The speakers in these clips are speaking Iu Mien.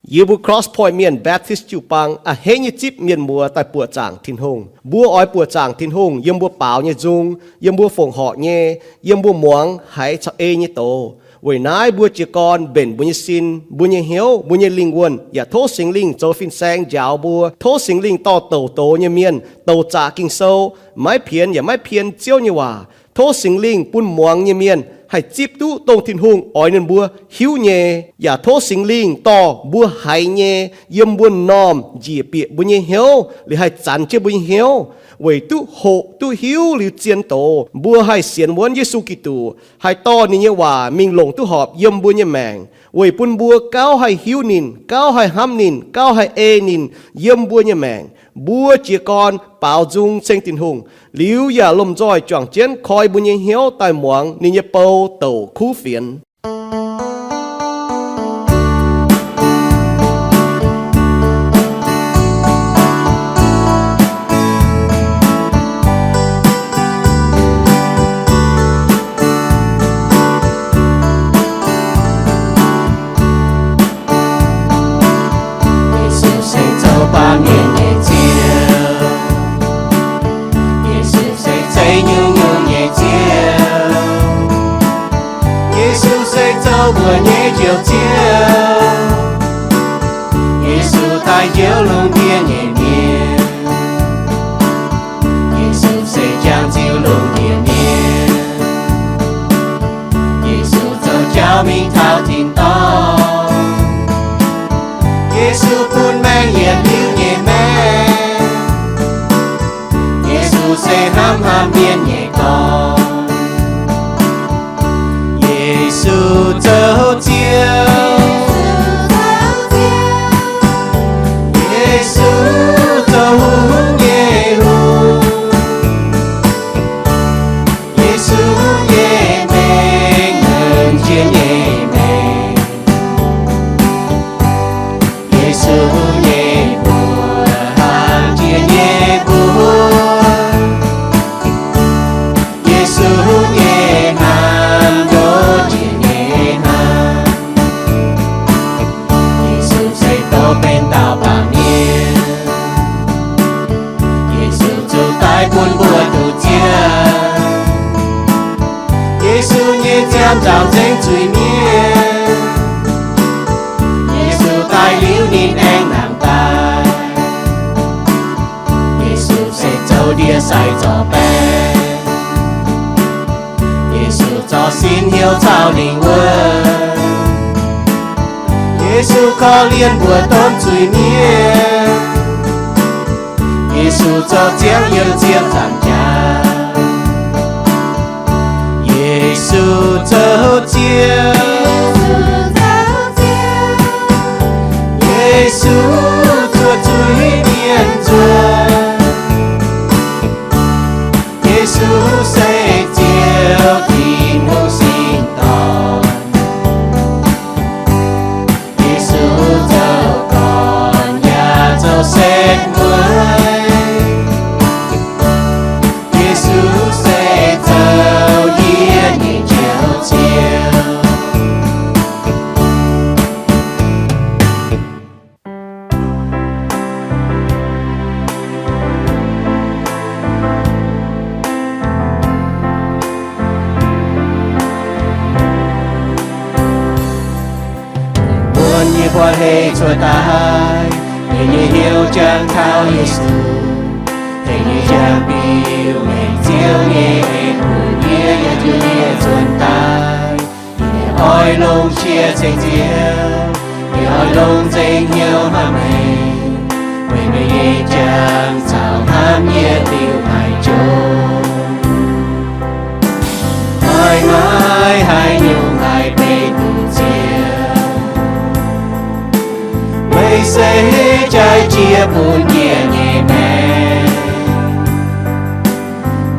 Yie mbuo Cross Point Mienh Baptist jiu-baang a'hneiv nyei zipv mienh muoz daaih buoqc zaangc Tin-Hungh. Mbuo oix buoqc zaangc Tin-Hungh yiem mbuo baaux nyei nzung, yiem mbuo fongc horc nyei, yiem mbuo muangx haiz caux ei nyei doz. Weic naaiv mbuo jiez gorn mbenc mbuo nyei sin, mbuo nyei hnyouv, mbuo nyei lingh wuonh, yaac tov Singx Lingh zoux fin-saeng njaaux mbuo. Tov Singx Lingh dorh douc doz nyei mienh, douc zaqc Ging-Sou, maiv pienx yaac maiv pien Ziouv nyei waac. Tov Singx Lingh bun muangx nyei mienh haih zipv duqv dongh Tin-Hungh oix ninh mbuo hiuv nyei, yaac tov Singx Lingh dorh mbuo haiz nyei yiem mbuo m'normh njiec bieqc mbuo nyei hnyouv, liuz haih zanx jienv mbuo nyei hnyouv, weic duqv hoqc duqv hiuv liuz zien doz, mbuo haih sienx wuonv Yesu Giduc, haih dorh ninh nyei waac mingh longc duqv horpc yiem mbuo nyei maengc, weic bun mbuo gauh haih hiuv ninh, gauh haih hnamv ninh, gauh haih ei ninh yiem mbuo nyei maengc. Mbuo jiez gorn baaux nzung ceng Tin-Hungh, liuz yaac lomh nzoih juangc jienv koi mbuo nyei hnyouv daaih muangx ninh nyei bou douc kuv fienx. Yesu se zoux baamh mienh nyei Ziouv. Yesu se zeiz nyungc-nyungc nyei Ziouv. Yesu se zoux mbuo nyei Njoux Ziouv. Yesu daaih njoux lungh ndiev nyei mienh. Yesu se jangx ziux lungh ndiev mienh. Yesu zoux jauv mingh taux tin-dorngh. Yesu bun maengc yietc liuz nyei maengc. Yesu se hnamv haaix mienh nyei dorn. Yesu zoux Ziouv. Yesu zoux hungh nyei hungh. Yesu nyei mengh, nqemh jiex nyei mengh. Yesu nyei mbuox, hnamv jiex nyei mbuox. Yesu nyei hnamv, ndoqv jiex nyei hnamv. Yesu se dov benx dauh baamh mienh. Yesu zuqc daiv bun mbuo duqv Ziouv. Yesu nyei nziaamv nzaaux nzengc zuiz-mienh. Yesu daiv liuz ninh aengx nangc daaih. Yesu se zoux ndie-sai zorc baeqc. Yesu zorc sin hnyouv caux lingh wuonh. Yesu korv-lienh mbuo domh zuiz-mienh. Yesu zorc ziangx youh ziepc nzaangc jaax. Yesu zoux Ziouv. Yesu zuov zuiz-mienh nzuonx. Yesu se Ziouv, Tin-Hungh singx dorn. Yesu zoux gorn yaac zoux setv mueiz. Yesu se zoux yie nyei Njoux Ziouv. Muonz nyei buoz-hleiz cuotv daaih, yie nyei hnyouv jangx taux Yesu. Hengx nyei jangx biux mengh Ziouv nyei en bun yie, yie jiu yie zuonx daaih. Yie oix longc qiex ceng Ziouv, yie oix longc nzengc hnyouv hnamv meih, weic meih nyei jangx caux hnamv yie liuz haiz jomc. Maaih, maaih haaix nyungc haih beiv duqv Ziouv. Meih se jaaix jiex bun yie nyei maengc.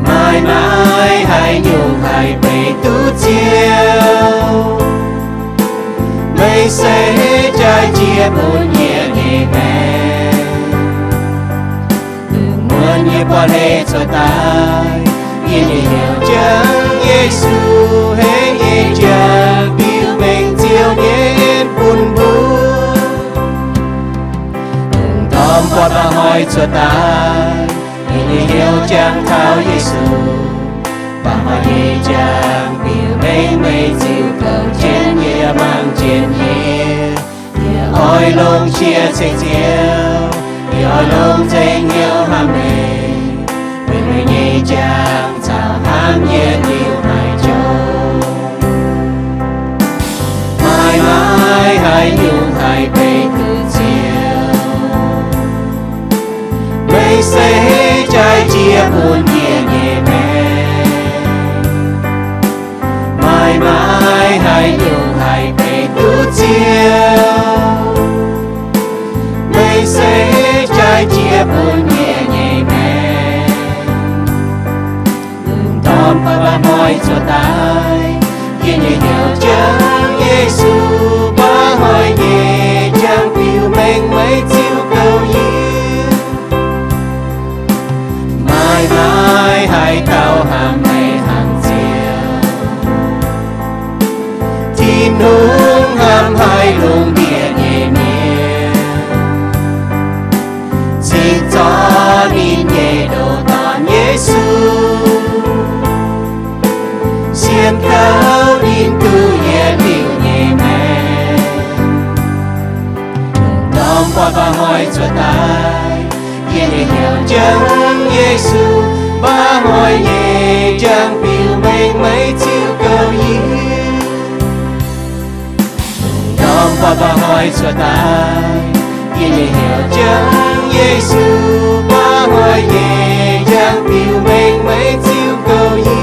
Maaih, maaih haaix nyungc haih beiv duqv Ziouv. Meih se jaaix jiex bun yie nyei maengc. Lungh muonz nyei buoz-hleiz cuotv daaih, yie nyei hnyouv jangx Yesu, hengx nyei jangx biux mengh Ziouv nyei en bun mbuo. Buatc mba'hnoi cuotv daaih, yie nyei hnyouv jangx taux Yesu. Mba'hnoi nyei jangx biux mengh meih ziux kouv jienv yie, mangc jienv yie. Yie oix longc qiex ceng Ziouv, yie oix longc nzengc hnyouv hnamv meih, weic meih nyei jangx caux hnamv yie liuz haiz jomc. Maaih maaih haaix nyungc haih beiv duqv Ziouv? Meih se jaaix jiex bun yie nyei maengc. Maaih maaih haaix nyungc haih beiv duqv Ziouv? Meih se jaaix jiex bun yie nyei maengc. Lungh ndorm mba'hnoi cuotv daaih, yie nyei hnyouv jangx Yesu. Mba'hnoi nyei jangx biux mengh meih ziux kouv yie. Maaih maaih haaix dauh hnamv meih hnangv Ziouv? Tin-Hungh hnamv haic lungh ndiev nyei mienh, cingx zorqv ninh nyei ndoh Dorn Yesu, sienx kaux ninh duqv yietc liuz nyei maengc. Lungh ndorm buatc mba'hnoi cuotv daaih, yie nyei hnyouv jangx Yesu. Mba'hnoi nyei jangx biux mengh meih ziux kouv yie. Lungh ndorm buatc mba'hnoi cuotv daaih, yie nyei hnyouv jangx Yesu. Mba'hnoi nyei jangx biux mengh meih ziux kouv yie.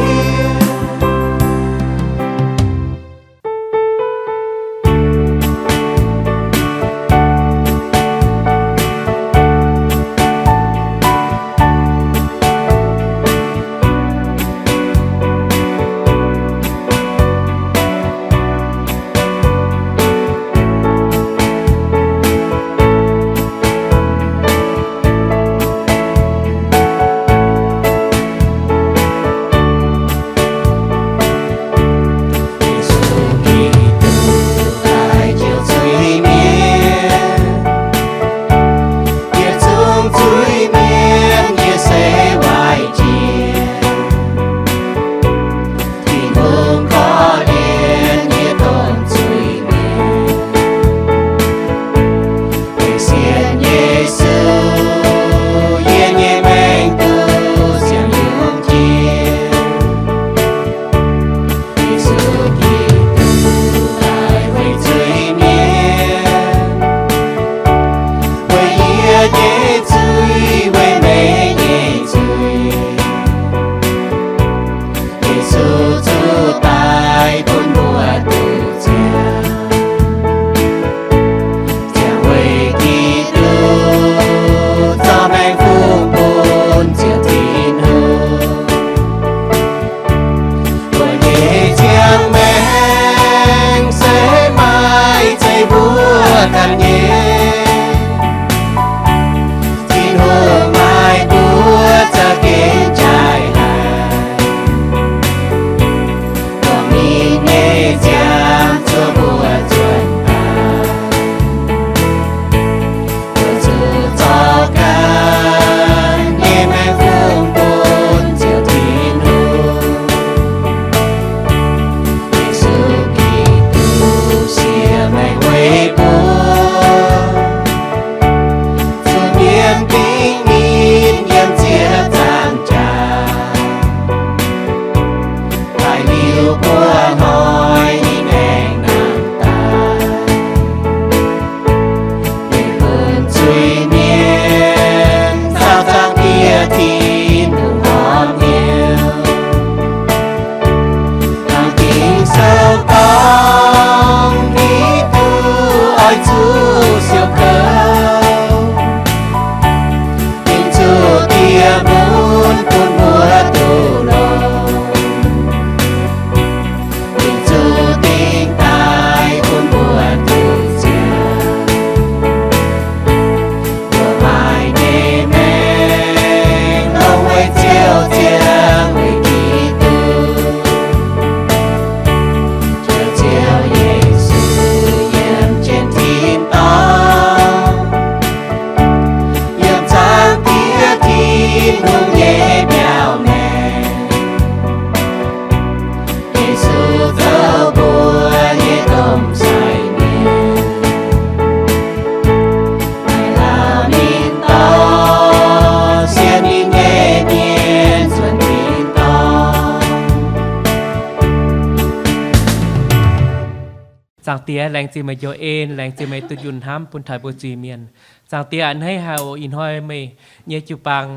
Diex, laengz zingh meih njoux en, laengz zingh meih dunh yunh hnamv bun taux mbuo zuiz-mienh. Zaangc Diex, a'hneiv haic oc. Ih hnoi meih nyei jiu-baang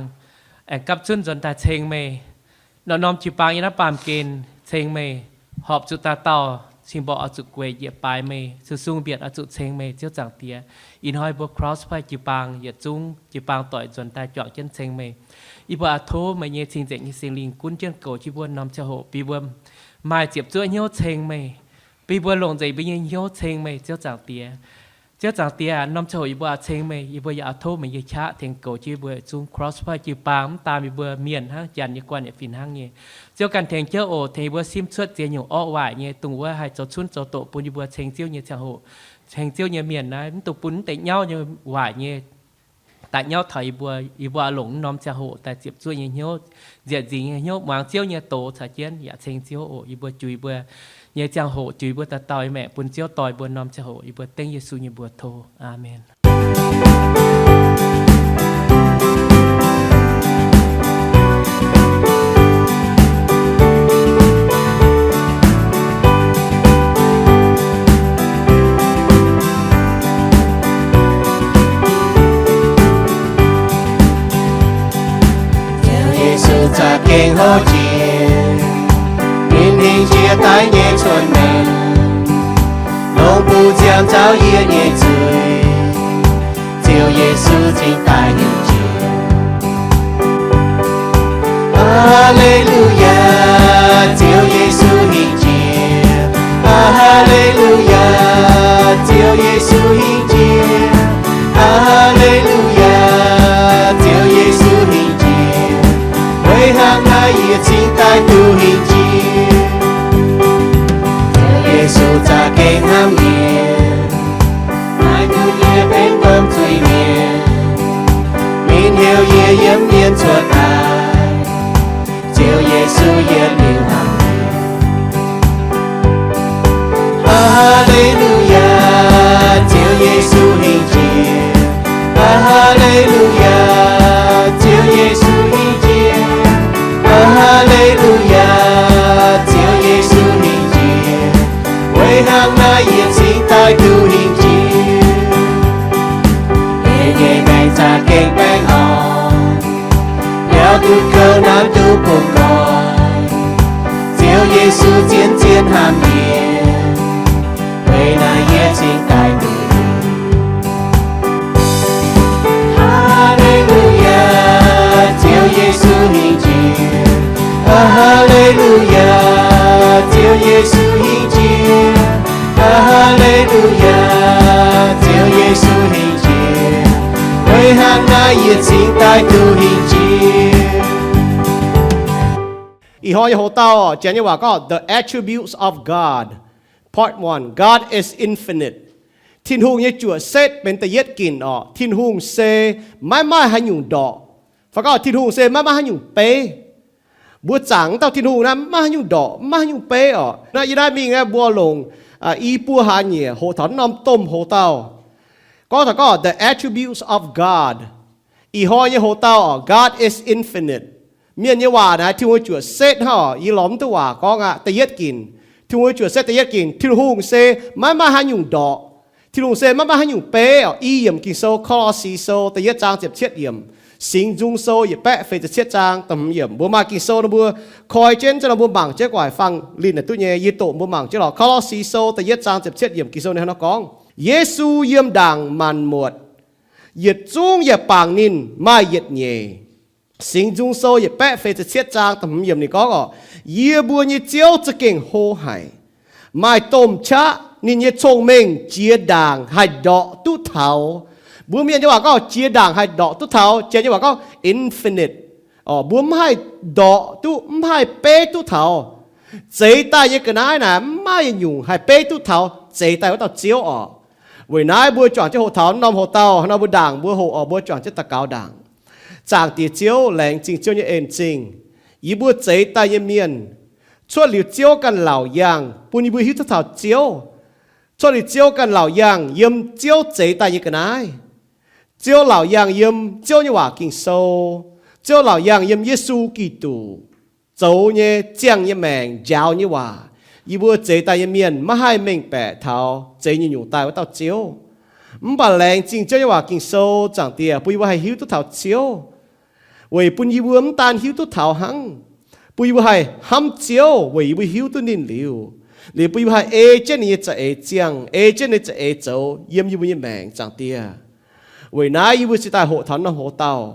aengx gapv zunv nzuonx daaih ceng meih. Norm-norm jiu-baang yiem naaiv baamh gen ceng meih, horpc zuqc dauh dauh cing-mborqc oix zuqc gueic njiec baaix meih, sung-sung mbietc oix zuqc ceng meih, Ziouv Zaangc Diex. Ih hnoi mbuo Cross Point jiu-baang yietc zungv jiu-baang doic nzuonx daaih juangc jienv ceng meih. Yie mbuo a'tov meih nyei cing-nzengc nyei Singx Lingh gunv jienv goux jienv mbuo norm ziangh hoc, bun mbuo maaih ziepc zuoqv hnyouv ceng meih, bun mbuo longc nzengc mbuo nyei hnyouv ceng meih, Ziouv Zaangc Diex. Ziouv Zaangc Diex, norm ziangh hoc yie mbuo ceng meih, yie mbuo yaac a'tov meih nyei qaqv tengx goux jienv mbuo yietc zungv Cross Point jiu-baang, mv daan yie mbuo mienh hnangv, janx nyei, guanh nyei, fih hnangv nyei. Ziouv ganh tengx jienv oc, tengx yie mbuo simv cuotv ziex nyungc orqv waaic nyei, dongh wuov haih zoux cunv zoux doqc bun yie mbuo ceng Ziouv nyei ziangh hoc, ceng Ziouv nyei mienh naaiv, mv dungx bun mv deix nyauv nyei waaic nyei daaih nyauv taux yie mbuo. Yie mbuo oix longc mv norm ziangh hoc daaih ziepc zuoqv nyei hnyouv, nziec nzingx nyei hnyouv muangx Ziouv nyei doz caux jienv yaac ceng Ziouv oc. Yie mbuo jux yie mbuo nyei ziangh hoc, jux yie mbuo dauh dauh nyei maengc bun Ziouv dorh yie mbuo norm ziangh hoc. Yie mbuo dengv Yesu nyei mbuox tov. Aamen. Ziouv Yesu za'gengh hlo jiex, ninh hingh jiex daaih nyei cuotv maengc, longc buoz-ziangh nzauh yie nyei zuiz. Ziouv Yesu cingx daaih hingh jiex. Haa^le^lu^yaa, Ziouv Yesu hingh jiex. Haa^le^lu^yaa, Ziouv Yesu hingh jiex. Haa^le^lu^yaa, Ziouv Yesu hingh jiex. Weic hnangv naaiv yie cingx daaih duqv hingh jiex. Ziouv Yesu za'gengh hnamv yie, maaih duqv yie benx domh zuiz-mienh. Ninh heuc yie yiem mienh cuotv daaih. Ziouv Yesu yietc liuz hnamv yie. Haa^le^lu^yaa, Ziouv Yesu hingh jiex. Haa^le^lu^yaa, Ziouv Yesu hingh jiex. Haa^le^lu^yaa, Ziouv Yesu hingh jiex. Weic hnangv naaiv yie cingx daaih duqv hingh jiex. Yie nyei maengc za'gengh baengh orn, biaux duqv kouv nanv duqv bungx nqoi. Ziouv Yesu zien zien hnamv yie, weic naaiv yie cingx daaih duqv. Haa^le^lu^yaa, Ziouv Yesu hingh jiex. Haa^le^lu^yaa, Ziouv Yesu hingh jiex. Haa^le^lu^yaa, Ziouv Yesu hingh jiex. Weic hnangv naaiv yie cingx daaih duqv hingh jiex. Ih hnoi nyei hoc-dauh, Janx nyei waac gorngv The Attributes of God, Part one, God is infinite. Tin-Hungh nyei juoqc setv benx da'yietv ginc orqc. Tin-Hungh se maiv maaih haaix nyungc ndorqc. Fai gorngv Tin-Hungh se maiv maaih haaix nyungc beiv. Mbuo zaangc wuov dauh Tin-Hungh naaiv maiv maaih haaix nyungc ndorqc, maiv maaih haaix nyungc beiv orqc. Naaiv yie naaiv mingh naaiv mbuo longc i buo hlaax nyieqc hoqc taux norm domh hoc-dauh. Gorngv taux gorngv the attributes of God. Ih hnoi nyei hoc-dauh orqc, God is infinite. Mienh nyei waac naaic Tin-Hungh juoqc setv hnangv orqc. Yie lorz mv duqv waac gorngv aqv. Da'yietv ginc, Tin-Hungh juoqc setv da'yietv ginc, Tin-Hungh se maiv maaih haaix nyungc ndorqc. Tin-Hungh se maiv maaih haic nyungc beiv orqc. I yiemc Ging-Sou, Ko^lo^si Sou da'yietv zaang ziepc cietv yiemc, Singx Nzung Sou yietc baeqv feix ziepc cietv zaang da'hmz yiemc. Mbuo maaih Ging-Sou nor mbuo koi jienv, nor mbuo mangc jienv guaaic fang linh naaic duqv nyei. Yie doqc mbuo mangc jienv lorqc. Ko^lo^si Sou da'yietv zaang ziepc cietv yiemc Ging-Sou ninh hnangv nor gorngv, Yesu yiem ndaangc maanc muotc, yietc zungv yaac bangc ninh maaih yietc nyeic. Singx Nzung Sou yietc baeqv feix ziepc cietv zaang da'hmz yiemc ninh gorngv orqc, Yie mbuo nyei Ziouv za'gengh hlo haic. Maaih domh qaqv ninh nyei cong-mengh jiex ndaangc haih ndorqc duqv taux. Mbuo mienh nyei waac gorngv jiex ndaangc haih ndorqc duqv taux, Janx nyei waac gorngv infinite. Orqc, mbuo mv haih ndorqc duqv, mv haih beiv duqv taux. Zeix daaih nyei ga'naaiv naaic mv maaih nyungc haih beiv duqv taux zeix daaih wuov dauh Ziouv orqc. Weic naaiv mbuo juangc jienv hoqc taux norm hoc-dauh nor, mbuo ndaangc mbuo hoqc orqc, mbuo juangc jienv daux gaux ndaangc. Zaangc Diex Ziouv, laengz zingh Ziouv nyei en-zingh. Yie mbuo zeix daaih nyei mienh, cuotv liuz Ziouv ganh laauc yangh bun yie mbuo hiuv duqv taux Ziouv. Cuotv liuz Ziouv ganh laauc yangh yiem Ziouv zeix daaih nyei ga'naaiv. Ziouv laauc yangh yiem Ziouv nyei waac Ging-Sou. Ziouv laauc yangh yiem Yesu Giduc zoux nyei ziangh nyei maengc njaaux nyei waac. Yie mbuo zeix daaih nyei mienh maiv haih mengh baeqc taux zeix nyungc-nyungc daaih wuov dauh Ziouv. Mv baac laengz zingh Ziouv nyei waac Ging-Sou, Zaangc Diex, bun yie mbuo haih hiuv duqv taux Ziouv, weic bun yie mbuo mv daan hiuv duqv taux hnangv, bun yie mbuo haih hnamv Ziouv weic yie mbuo hiuv duqv ninh liuz, liuz bun yie mbuo haih ei jienv ninh nyei za'eix ziangh, ei jienv ninh za'eix zoux yiem yie mbuo nyei maengc, Zaangc Diex. Weic naaiv yie mbuo cingx daaih hoqc taux norm hoc-dauh,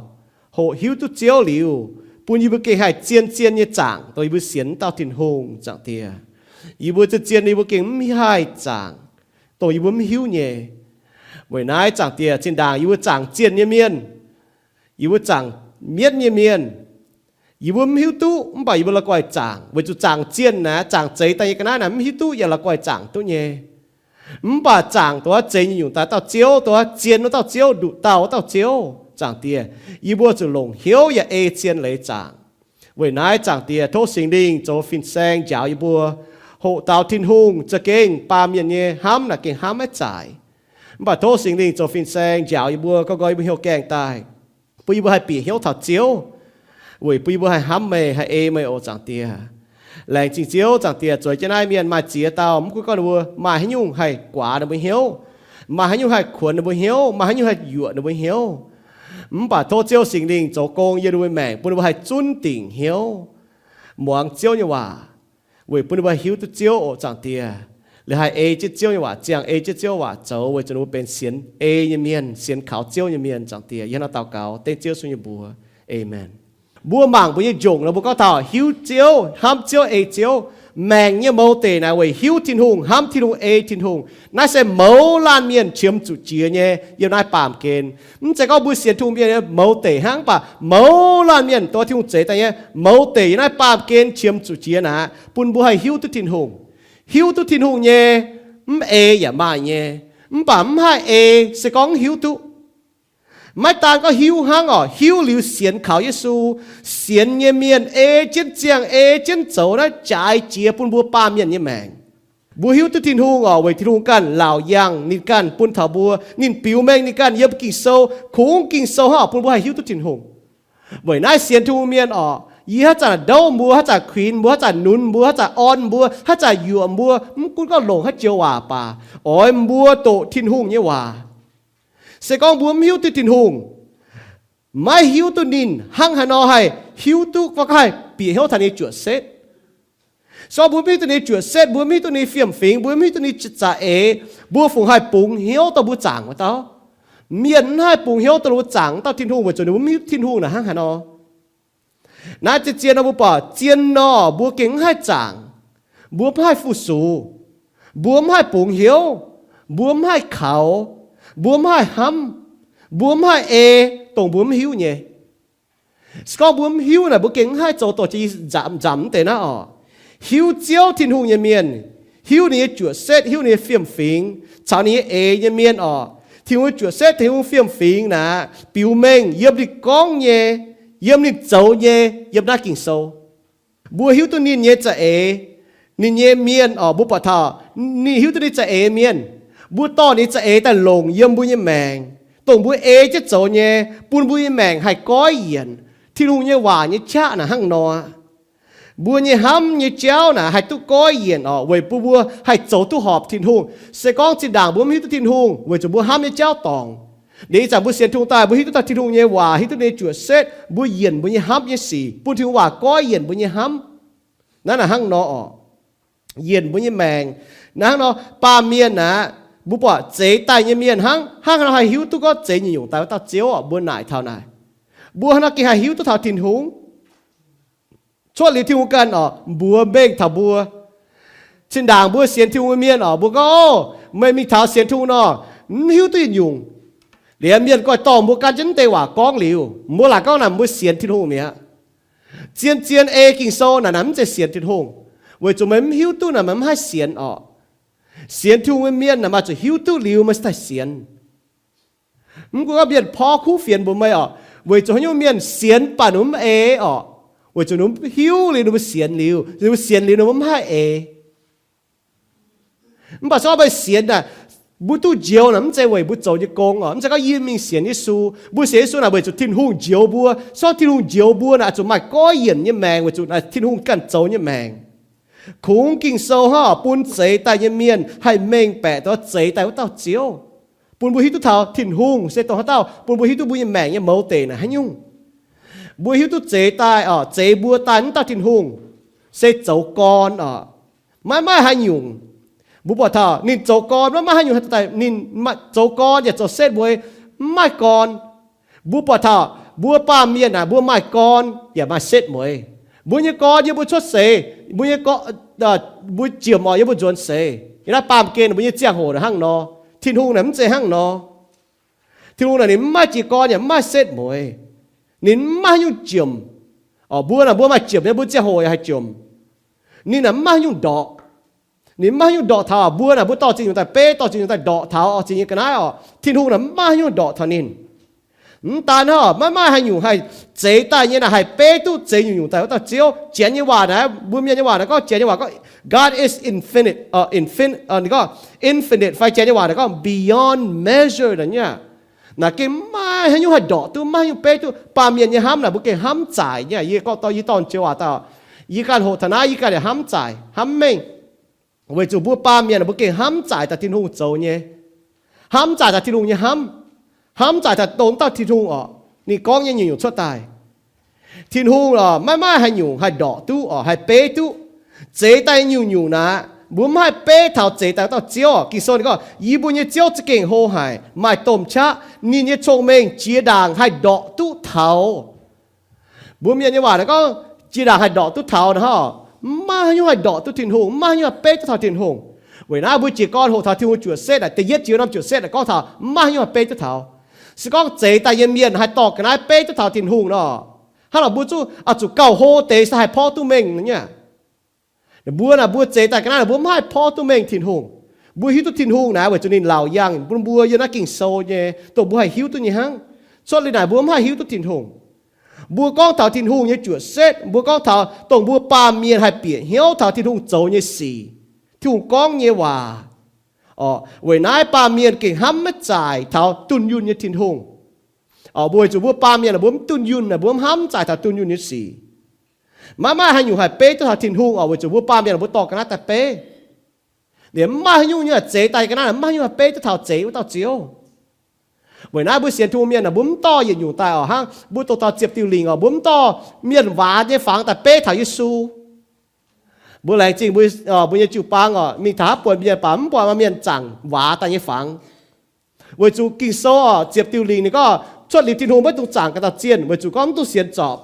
hoqc hiuv duqv Ziouv liuz, bun yie mbuo gengh haih zien-zien nyei zaangc dongh yie mbuo sienx wuov dauh Tin-Hungh, Zaangc Diex. Yie mbuo zien-zien yie mbuo gengh mv haih zaangc dongh yie mbuo mv hiuv nyei. Weic naaiv, Zaangc Diex, zinh ndaangc yie mbuo zaangc zienh nyei mienh, yie mbuo zaangc mienv nyei mienh, yie mbuo mv hiuv duqv, mv baac yie mbuo la'guaih zaangc, weic zuqc zaangc zienh naaic, zaangc zeix daaih nyei ga'naaiv naaic mv hiuv duqv yaac la'guaih zaangc duqv nyei. Mv baac zaangc dongh wuov zeix nyungc-nyungc daaih dauh Ziouv, dongh wuov zien wuov dauh Ziouv, nduqc dauh wuov dauh Ziouv, Zaangc Diex, yie mbuo zuqc longc hnyouv yaac ei zien leiz zaangc. Weic naaiv, Zaangc Diex, tov Singx Lingh zoux fin-saeng njaaux yie mbuo, hoqc taux Tin-Hungh za'gengh baamh mienh nyei hnamv naaic gengh hnamv maiv zaaic. Mv baac tov Singx Lingh zoux fin-saeng njaaux yie mbuo, gorngv nqoi yie mbuo hnyouv gaengh daaih, bun yie mbuo haih bieqc hnyouv taux Ziouv, weic bun yie mbuo haih hnamv meih, haih ei meih oc, Zaangc Diex. Laengz zingh Ziouv, Zaangc Diex, zueiz jienv naaiv mienh maaih ziex dauh, mv gunv gorngv ninh mbuo maaih haaix nyungc haih guaax ninh mbuo hnyouv, maaih haaix nyungc haih kuonx ninh mbuo hnyouv, maaih haaix nyungc haih yuoqc ninh mbuo hnyouv, mv baac tov Ziouv Singx Lingh zoux gong yiem ninh mbuo maengc, bun ninh mbuo haih zunv dingc hnyouv, muangx Ziouv nyei waac, weic bun ninh mbuo haih hiuv duqv Ziouv oc, Zaangc Diex. Liuz haih ei jienv Ziouv nyei waac ziangh, ei jienv Ziouv waac zoux, weic zuqc ninh mbuo benx sienx ei nyei mienh, sienx kaux Ziouv nyei mienh, Zaangc Diex. Yie hnangv naaiv daux gaux dengv Ziouv Yesu nyei mbuox. Aamen. Mbuo mangc mbuo nyei njongc nor, mbuo gorngv taux hiuv Ziouv, hnamv Ziouv, ei Ziouv. Maengc nyei mouz deic naaic weic hiuv Tin-Hungh, hnamv Tin-Hungh, ei Tin-Hungh. Naaiv se mouz laanh mienh qiemx zuqc jiex nyei yiem naaiv baamh gen. Mv zeiz gorngv mbuo sienx Tin-Hungh mienh mouz deic hnangv, mv baac mouz laanh mienh dongh Tin-Hungh zeix daaih nyei mouz deic yiem naaiv baamh gen qiemx zuqc jiex naaic, bun mbuo haih hiuv duqv Tin-Hungh. Hiuv duqv Tin-Hungh nyei, mv ei yaac maaih nyei. Mv baac mv haih ei se gorngv mv hiuv duqv. Maiv daan gorngv hiuv hnangv oc, hiuv liuz sienx kaux Yesu, sienx nyei mienh ei jienv ziangh, ei jienv zoux naaiv jaaix jiex bun mbuo baamh mienh nyei maengc. Mbuo hiuv duqv Tin-Hungh oc, weic Tin-Hungh ganh laauc yangh, ninh ganh bun taux mbuo, ninh biux mengh ninh ganh yiem Ging-Sou, kungx Ging-Sou hnangv oc, bun mbuo haih hiuv duqv Tin-Hungh. Weic naaiv sienx Tin-Hungh mienh oc, yie haaix zanc ndouv mbuo, haaix zanc kuinx mbuo, haaix zanc nunz mbuo, haaix zanc orn mbuo, haaix zanc yuoqc mbuo, mv gunv gorngv longc haaix joux waac baac, oix mbuo doqc Tin-Hungh nyei waac. Se gorngv mbuo mv hiuv duqv Tin-Hungh, maiv hiuv duqv ninh hnangv haaix nor haih hiuv duqv, gorngv haih bieqc hnyouv taux ninh nyei juoqc setv. Se gorngv mbuo mv hiuv duqv ninh nyei juoqc setv, mbuo mv hiuv duqv ninh nyei fiem-fingx, mbuo mv hiuv duqv ninh nyei za'eix, mbuo fungc haih bungx hnyouv dongh mbuo zaangc wuov dauh? Mienh mv haih bungx hnyouv dongh mbuo zaangc wuov dauh Tin-Hungh, weic zuqc ninh mbuo mv hiuv duqv Tin-Hungh naaic hnangv haaix nor. Naaiv zien-zien nor, mbuo buatc zien nor, mbuo gengh mv haih zaangc, mbuo mv haih fu-sux, mbuo mv haih bungx hnyouv, mbuo mv haih kaux, mbuo mv haih hnamv, mbuo mv haih ei dongh mbuo mv hiuv nyei. Se gorngv mbuo mv hiuv naaic, mbuo gengh mv haih zoux dongh jiex nzamc mv deix naaiv oc. Hiuv Ziouv Tin-Hungh nyei mienh, hiuv ninh nyei juoqc setv, hiuv ninh nyei fiem-fingx, caux ninh nyei eix nyei mienh oc, Tin-Hungh nyei juoqc setv, Tin-Hungh fiem-fingx naaic biux mengh yiem ninh gorngv nyei, yiem ninh zoux nyei, yiem naaiv Ging-Sou. Mbuo hiuv duqv ninh nyei za'eix, ninh nyei mienh oc, mbuo buatc taux ninh hiuv duqv ninh za'eix mienh, mbuo dorh ninh za'eix daaih longc yiem mbuo nyei maengc, dongh mbuo ei jienv zoux nyei, bun mbuo nyei maengc haih goiv yienc. Tin-Hungh nyei waac nyei qaqv naaic hnangv nor aqv. Mbuo nyei hnamv nyei jauv naaic haih duqv goiv yienc oc, weic bun mbuo haih zoux duqv horpc Tin-Hungh. Se gorngv zinh ndaangc mbuo mv hiuv duqv Tin-Hungh weic zuqc mbuo hnamv nyei jauv dorngc. Liuz ih zanc mbuo sienx Tin-Hungh daaih, mbuo hiuv duqv daaih Tin-Hungh nyei waac, hiuv duqv ninh nyei juoqc setv, mbuo yienc mbuo nyei hnamv nyei sic, bun Tin-Hungh waac goiv yienc mbuo nyei hnamv. Naaiv naaic hnangv nor oc. Yienc mbuo nyei maengc. Naaiv hnangv nor, baamh mienh aeqv, mbuo buatc zeix daaih nyei mienh hnangv, hnangv haaix nor haih hiuv duqv gorngv zeix nyungc-nyungc daaih wuov dauh Ziouv oc? Mbuo naaic taux naaic, mbuo hnangv nor gengh haih hiuv duqv taux Tin-Hungh. Cuotv liuz Tin-Hungh ganh oc, mbuox mengh taux mbuo. Zinh ndaangc mbuo sienx Tin-Hungh nyei mienh oc, mbuo gorngv, Ov, meih mingh taux sienx Tin-Hungh nor, mv hiuv duqv yietc nyungc. Liuz mienh goiv dorh mbuo gan jienv mv deix waac gorngv liuz, mbuo laaic gorngv naaic mbuo sienx Tin-Hungh mi'aqv. Zien-zien ei Ging-Sou naaic, naaic mv zeiz sienx Tin-Hungh, weic zuqc meih mv hiuv duqv naaic meih mv haih sienx oc. Sienx Tin-Hungh nyei mienh naaic maaih zuqc hiuv duqv liuz meih cingx daaih sienx. Mv gunv gorngv mienh porv kuv fienx mbuox meih oc, weic zuqc haaix nyungc mienh sienx mv baac ninh mv eix oc, weic zuqc ninh mv hiuv liuz ninh mbuo sienx liuz, ninh mbuo sienx liuz ninh mbuo mv haih eix. Mv baac se gorngv meih sienx naaic, mbuo duqv njoux naaic mv zeiz weic mbuo zoux nyei gong oc. Mv zeiz gorngv yie mingh sienx Yesu. Mbuo sienx Yesu naaic weic zuqc Tin-Hungh njoux mbuo. Se gorngv Tin-Hungh njoux mbuo naaic zuqc maaih goiv yienc nyei maengc, weic zuqc naaic Tin-Hungh ganh zoux nyei maengc. Kungx Ging-Sou hnangv bun zeix daaih nyei mienh haih mengh baeqc duqv zeix daaih wuov dauh Ziouv, bun mbuo hiuv duqv taux Tin-Hungh se dongh haaix dauh, bun mbuo hiuv duqv mbuo nyei maengc nyei mouz deic naaic haaix nyungc. Mbuo hiuv duqv zeix daaih oc, zeix mbuo daaih wuov dauh Tin-Hungh se zoux gorn oc, maiv maaih haaix nyungc. Mbuo buatc taux ninh zoux gorn maiv maaih haaix nyungc haih daaih, ninh zoux gorn yaac zoux setv mueiz, mv maaih gorn. Mbuo buatc taux mbuo baamh mienh naaic, mbuo maaih gorn yaac maaih setv mueiz. Mbuo nyei gorn yiem mbuo cuotv seix, mbuo nyei gorn, mbuo jiemc oc yiem mbuo nzuonx seix. Yiem naaiv baamh gen mbuo nyei ziangh hoc naaic hnangv nor. Tin-Hungh naaic mv zeiz hnangv nor. Tin-Hungh naaic ninh mv maaih jiez gorn yaac mv maaih setv mueiz. Ninh mv maaih haaix nyungc jiemc. Oc, mbuo naaic mbuo maaih jiemc nyei, mbuo ziangh hoc yaac haih jiemc. Ninh naaic mv maaih haaix nyungc ndorqc. Ninh mv maaih haaix nyungc ndorqc taux. Mbuo naaic mbuo dorh ziex nyungc daaih beiv, dorh ziex nyungc daaih ndorqc taux oc, ziex nyungc ga'naaiv oc. Tin-Hungh naaic mv maaih haaix nyungc ndorqc taux ninh. Mv daan hnangv, maiv maaih haaix nyungc haih zeix daaih nyei naaic haih beiv duqv zeix nyungc-nyungc daaih wuov dauh Ziouv. Janx nyei waac naaic, mbuo mienh nyei waac naaic gorngv, Janx nyei waac gorngv, God is infinite, infinite, ninh gorngv infinite fai Janx nyei waac naaic gorngv beyond measure naaic nyei. Naaic gengh maiv maaih haaix nyungc haih ndorqc duqv, maiv maaih haaix nyungc beiv duqv. Baamh mienh nyei hnamv naaic mbuo gengh hnamv zaaic nyei. Yie gorngv dorh, yie dorh Janx nyei waac daaih, yie ganh hoqc taux naaiv yie ganh yaac hnamv zaaic, hnamv mengh. Weic zuqc mbuo baamh mienh mbuo gengh hnamv zaaic daaih Tin-Hungh zoux nyei. Hnamv zaaic daaih Tin-Hungh nyei hnamv. Hnamv zaaic daaih dongh dauh Tin-Hungh oc, ninh gorngv nyei nyungc-nyungc cuotv daaih. Tin-Hungh oc, maiv maaih haaix nyungc haih ndorqc duqv oc, haih beiv duqv. Zeix daaih nyungc-nyungc naaic mbuo mv haih beiv taux zeix daaih dauh Ziouv oc. Ging-Sou ninh gorngv, Yie mbuo nyei Ziouv za'gengh hlo haic, maaih domh qaqv. Ninh nyei cong-mengh jiex ndaangc haih ndorqc duqv taux. Mbuo mienh nyei waac naaic gorngv jiex ndaangc haih ndorqc duqv taux naaic hnangv, maiv maaih haaix nyungc haih ndorqc duqv Tin-Hungh, maiv maaih haaix nyungc haih beiv duqv taux Tin-Hungh. Weic naaiv mbuo jiez gorn hoqc taux Tin-Hungh nyei juoqc setv naaic, da'yietv jiex norm juoqc setv naaic gorngv taux maiv maaih haaix nyungc haih beiv duqv taux. Se gorngv zeix daaih nyei mienh haih dorh ga'naaiv beiv duqv taux Tin-Hungh nor, hnangv nor mbuo zuqc, oix zuqc gauh hlo deix se haih porv duqv mengh nyei. Mbuo naaic mbuo zeix daaih ga'naaiv naaic mbuo mv haih porv duqv mengh Tin-Hungh. Mbuo hiuv duqv Tin-Hungh naaic weic zuqc ninh laauc yangh bun mbuo yiem naaiv Ging-Sou nyei, dongh mbuo haih hiuv duqv nyei hnangv. Cuotv liuz naaic mbuo mv haih hiuv duqv Tin-Hungh. Mbuo gorngv taux Tin-Hungh nyei juoqc setv, mbuo gorngv taux dongh mbuo baamh mienh haih bieqc hnyouv taux Tin-Hungh zoux nyei sic, Tin-Hungh gorngv nyei waac. Oc, weic naaiv baamh mienh gengh hnamv maiv zaaic taux dunh yunh nyei Tin-Hungh. Oc, mbuo weic zuqc mbuo baamh mienh mbuo mv dunh yunh, mbuo mv hnamv zaaic taux dunh yunh nyei sic. Maiv maaih haaix nyungc haih beiv duqv taux Tin-Hungh oc, weic zuqc mbuo baamh mienh mbuo dorh ga'naaiv daaih beiv. Liemh mv maaih haaix nyungc nyei zeix daaih ga'naaiv mv maaih haaix nyungc haih beiv duqv taux zeix wuov dauh Ziouv. Weic naaiv mbuo sienx Tin-Hungh mienh naaic mbuo mv dorh yietc nyungc daaih oc, hnangv mbuo dongh taux ziepc diuh lingc oc, mbuo mv dorh mienh waac nyei fangx daaih beiv taux Yesu. Mbuo laengz zingh mbuo, mbuo nyei jiu-baang oc, mingh taux haaix buonc mienh baac mv buatc maaih mienh zaangc waac daaih nyei fangx. Weic zuqc Ging-Sou oc, ziepc diuh lingc ninh gorngv cuotv liuz Tin-Hungh maiv dungx zaangc ganh dauh zienh, weic zuqc gorngv mv duqv sienx zorpc.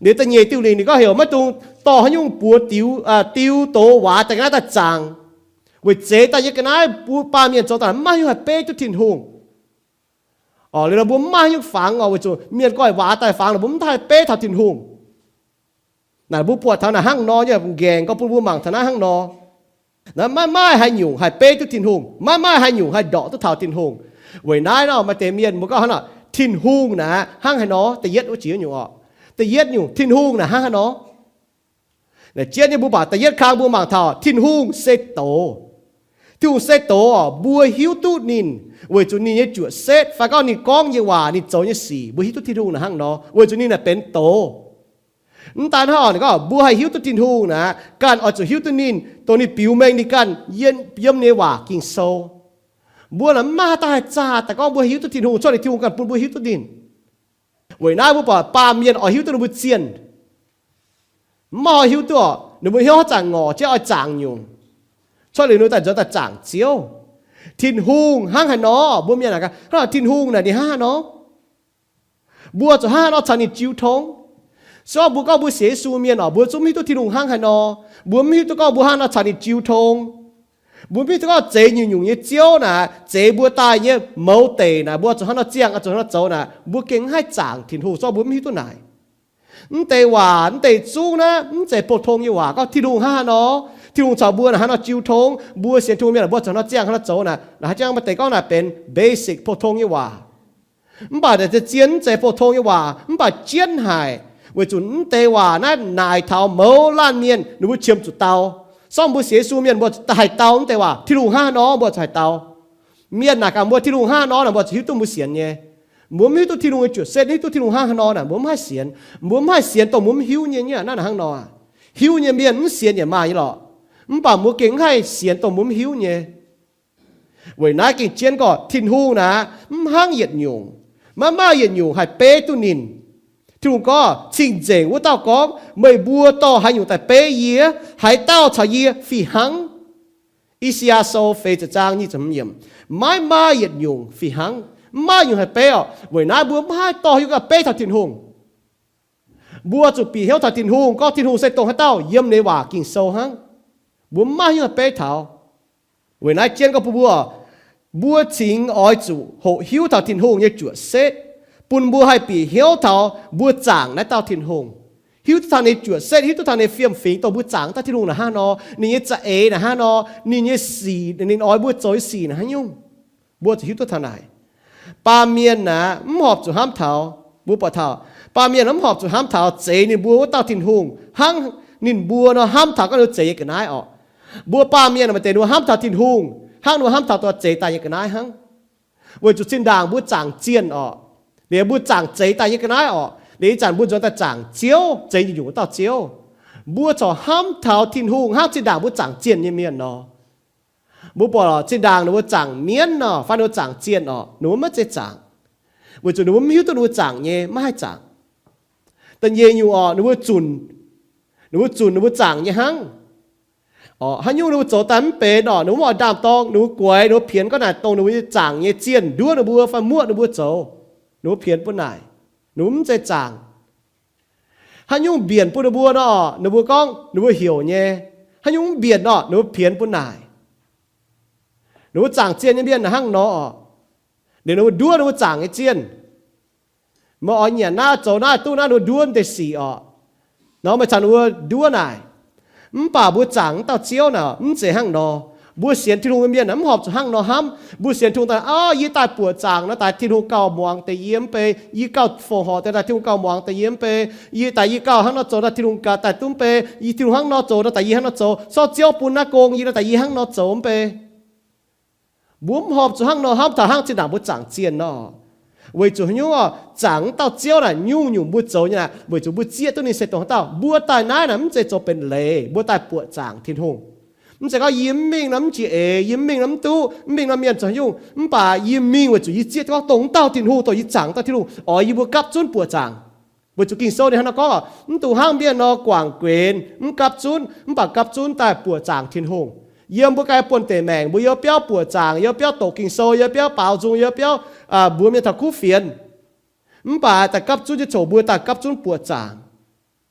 Liuz da'nyeic diuh lingc ninh gorngv heuc maiv dungx dorh haaix nyungc buoz diux, diux doz waac daaih ga'naaiv daaih zaangc. Weic zeix daaih nyei ga'naaiv mbuo baamh mienh zoux daaih maiv maaih haaix nyungc haih beiv duqv Tin-Hungh. Oc, liuz nor mbuo mv maaih haaix nyungc fangx oc, weic zuqc mienh goiv waac daaih fangx, mbuo mv haih beiv taux Tin-Hungh. Naaic mbuo buatc taux naaic hnangv nor nyei, nqaengc gorngv bun mbuo mangc taux naaiv hnangv nor. Naaiv maiv maaih haaix nyungc haih beiv duqv Tin-Hungh, maiv maaih haaix nyungc haih ndorqc duqv taux Tin-Hungh. Weic naaiv nor maaih deix mienh mbuo gorngv hnangv nor, Tin-Hungh naaic hnangv haaix nor, da'yietv wuov jiex nyungc oc. Da'yietv nyungc, Tin-Hungh naaic hnangv haaix nor. Naaic jienv nyei mbuo baac da'yietv kang mbuo mangc taux Tin-Hungh se doz. Tin-Hungh se doz oc, mbuo hiuv duqv ninh weic zuqc ninh nyei juoqc setv fai gorngv ninh gorngv nyei waac, ninh zoux nyei sic, mbuo hiuv duqv Tin-Hungh naaic hnangv nor, weic zuqc ninh naaic benx doz. Mv daan hnangv oc, ninh gorngv mbuo haih hiuv duqv Tin-Hungh naaic, ganh oix zuqc hiuv duqv ninh, dongh ninh biux mengh ninh ganh yiem, yiem nyei waac Ging-Sou. Mbuo naaic mv maaih haaix dauh haih zaah daaih gorngv mbuo hiuv duqv Tin-Hungh, cuotv liuz Tin-Hungh ganh bun mbuo hiuv duqv ninh. Weic naaiv mbuo buatc baamh mienh oix hiuv duqv ninh mbuo zienh, mv maaih oix hiuv duqv oc, ninh mbuo hnyouv haaix zanc ngorc jienv oix zaangc nyungc, cuotv liuz ninh daaih nzuonx daaih zaangc Ziouv. Tin-Hungh hnangv haaix nor, mbuo mienh naaic gaax, hnangv Tin-Hungh naaic ninh hnangv haaix nor? Mbuo zuqc hnangv haaix nor caux ninh jiu tong? Se gorngv mbuo gorngv mbuo sienx Yesu mienh oc, mbuo zungv mv hiuv duqv Tin-Hungh hnangv haaix nor. Mbuo mv hiuv duqv gorngv mbuo hnangv haaix nor caux ninh jiu tong. Mbuo mv hiuv duqv gorngv zeix nyungc-nyungc nyei ziouv naaic zeix mbuo daaih nyei mouz deic naaic, mbuo zuqc hnangv haaix nor ziangh, zuqc hnangv haaix nor zoux naaic, mbuo gengh mv haih zaangc Tin-Hungh, se gorngv mbuo mv hiuv duqv naaic. Mv deix waac, mv deix zungv naaiv mv zeiz pou-tong nyei waac gorngv Tin-Hungh hnangv haaix nor, Tin-Hungh caux mbuo naaic hnangv haaix nor jiu tong, mbuo sienx Tin-Hungh mienh mbuo zuqc hnangv haaix nor ziangh, hnangv haaix nor zoux naaic, naaic haaix jangv maaih deix gorngv naaic benx basic pou-tong nyei waac. Mv baac naaic zien mv zeiz pou-tong nyei waac, mv baac jienv haic, weic zuqc mv deix waac naaiv naaic taux mouz laanh mienh ninh mbuo qiemx zuqc dau. Se gorngv mbuo sienx Yesu mienh mbuo haih dau mv deix waac, Tin-Hungh hnangv haaix nor mbuo zuqc haih dau. Mienh naaic gaax mbuo Tin-Hungh hnangv haaix nor naaic, mbuo zuqc hiuv duqv mbuo sienx nyei. Mbuo mv hiuv duqv Tin-Hungh nyei juoqc setv, hiuv duqv Tin-Hungh hnangv haaix nor naaic, mbuo mv haih sienx. Mbuo mv haih sienx dongh mbuo mv hiuv nyei, nyei hnangv naaic hnangv nor. Hiuv nyei mienh mv sienx yaac maaih nyei lorqc. Mv baac mbuo gengh mv haih sienx dongh mbuo mv hiuv nyei. Weic naaiv gengh jienv gorngv Tin-Hungh naaic mv hnangv yietc nyungc, maiv maaih yietc nyungc haih beiv duqv ninh. Tin-Hungh gorngv, cing-nzengc wuov dauh gorngv, meih mbuo dorh haaix nyungc daaih beiv yie? Haaix dauh caux yie fih hnangv? I^saa^yaa Sou feix ziepc zaang nyic ziepc hmz yiemc. Maiv maaih yietc nyungc fih hnangv, mv maaih nyungc haih beiv orqc. Weic naaiv mbuo mv haih dorh hiuv gaax beiv taux Tin-Hungh. Mbuo zuqc bieqc hnyouv taux Tin-Hungh, gorngv Tin-Hungh se dongh haaix dauh yiem ninh nyei waac Ging-Sou hnangv. Mbuo mv maaih hiuv haih beiv taux. Weic naaiv jienv gorngv bun mbuo, mbuo cingx oix zuqc hoqc hiuv taux Tin-Hungh nyei juoqc setv, bun mbuo haih bieqc hnyouv taux mbuo zaangc naaiv dauh Tin-Hungh. Hiuv duqv taux ninh juoqc setv, hiuv duqv taux ninh fiem-fingx, dongh mbuo zaangc dauh Tin-Hungh naaic hnangv nor, ninh nyei za'eix naaic hnangv nor, ninh nyei sic, ninh oix mbuo zoux nyei sic naaic hnangv nyungc. Mbuo zuqc hiuv duqv taux naaic. Baamh mienh aeqv, mv horpc zuqc hnamv taux, mbuo buatc taux, baamh mienh mv horpc zuqc hnamv taux zeix ninh mbuo wuov dauh Tin-Hungh hnangv ninh mbuo nor hnamv taux gorngv ninh zeix nyei ga'naaiv orqc. Mbuo baamh mienh maaih deix ninh mbuo hnamv taux Tin-Hungh hnangv ninh mbuo hnamv taux dongh zeix daaih nyei ga'naaiv hnangv. Weic zuqc zinh ndaangc mbuo zaangc zienh orqc, liuz mbuo zaangc zeix daaih nyei ga'naaiv orqc, liuz ih zanc mbuo nzuonx daaih zaangc Ziouv, zeix nyungc-nyungc wuov dauh Ziouv. Mbuo corc hnamv taux Tin-Hungh hnangv zinh ndaangc mbuo zaangc zienh nyei mienh nor. Mbuo buatc zinh ndaangc ninh mbuo zaangc mienv nor, fai ninh mbuo zaangc zienh orqc, ninh mbuo maiv zeiz zaangc, weic zuqc ninh mbuo mv hiuv duqv ninh mbuo zaangc nyei maiv haih zaangc. Da'nyeic nyungc orqc, ninh mbuo zunc, ninh mbuo zunc ninh mbuo zaangc nyei hnangv. Haaix nyungc ninh mbuo zoux daaih mv benx orqc, ninh mbuo mv oix ndaam-dorng, ninh mbuo guaix, ninh mbuo pienx gorngv naaic dongh ninh mbuo nyei zaangc nyei zienh nduov ninh mbuo fai muoqv ninh mbuo zoux, ninh mbuo pienx bun naaic, ninh mbuo mv zeiz zaangc. Haaix nyungc mbienc bun ninh mbuo nor, ninh mbuo gorngv ninh mbuo heuc nyei. Haaix nyungc mv mbienc nor, ninh mbuo pienx bun naaic. Ninh mbuo zaangc zienh nyei mienh hnangv nor orqc, liuz ninh mbuo nduov ninh mbuo zaangc nyei zienh. Meih oix nyanc naaiv zoux naaiv duqv naaiv, ninh mbuo nduov deix sic orqc. Nor meih caux ninh mbuo nduov naaic. Mv baac mbuo zaangc wuov dauh Ziouv naaic mv zeiz hnangv nor. Mbuo sienx Tin-Hungh nyei mienh mv horpc zuqc hnangv nor hnamv. Mbuo sienx Tin-Hungh daaih, ov, yie daaih buoqc zaangc nor daaih Tin-Hungh gauh muangx deix yie mv bei, yie gauh fongc horc deix daaih Tin-Hungh gauh muangx deix yie mv bei, yie daaih yie gauh hnangv nor zoux daaih Tin-Hungh gaax daaih duqv mv bei, yie Tin-Hungh hnangv nor zoux nor daaih yie hnangv nor zoux, sortv Ziouv bun naaiv gong yie nor daaih yie hnangv nor zoux mv bei. Mbuo mv horpc zuqc hnangv nor hnamv taux hnangv zinh ndaangc mbuo zaangc zienh nor. Weic zuqc haaix nyungc orqc, zaangc wuov dauh Ziouv naaic nyungc-nyungc mbuo zoux nyei naaic, weic zuqc mbuo zieqv duqv ninh se dongh haaix dauh. Mbuo daaih naaiv naaic mv zeiz zoux benx leiz, mbuo daaih buoqc zaangc Tin-Hungh. Mv zeiz gorngv yie mv mingh nor mv jiex eix, yie mv mingh nor mv duqv, mv mingh nor mienh zoux haaix nyungc. Mv baac yie mingh weic zuqc yie zieqv duqv gorngv dongh wuov dauh Tin-Hungh, dongh yie zaangc dauh Tin-Hungh oix yie mbuo gapv zunv buoqc zaangc. Weic zuqc Ging-Sou ninh hnangv naaiv gorngv orqc, mv dungx hnangv mienh nor guangc guenx, mv gapv zunv, mv baac gapv zunv daaih buoqc zaangc Tin-Hungh. Yiem mbuo ganh buonv-deic maengc, mbuo yiem biauv buoqc zaangc, yiem biauv doqc Ging-Sou, yiem biauv baaux nzung, yiem biauv mbuox mienh taux kuv fienx. Mv baac daaih gapv zunv jienv coc mbuo daaih gapv zunv buoqc zaangc.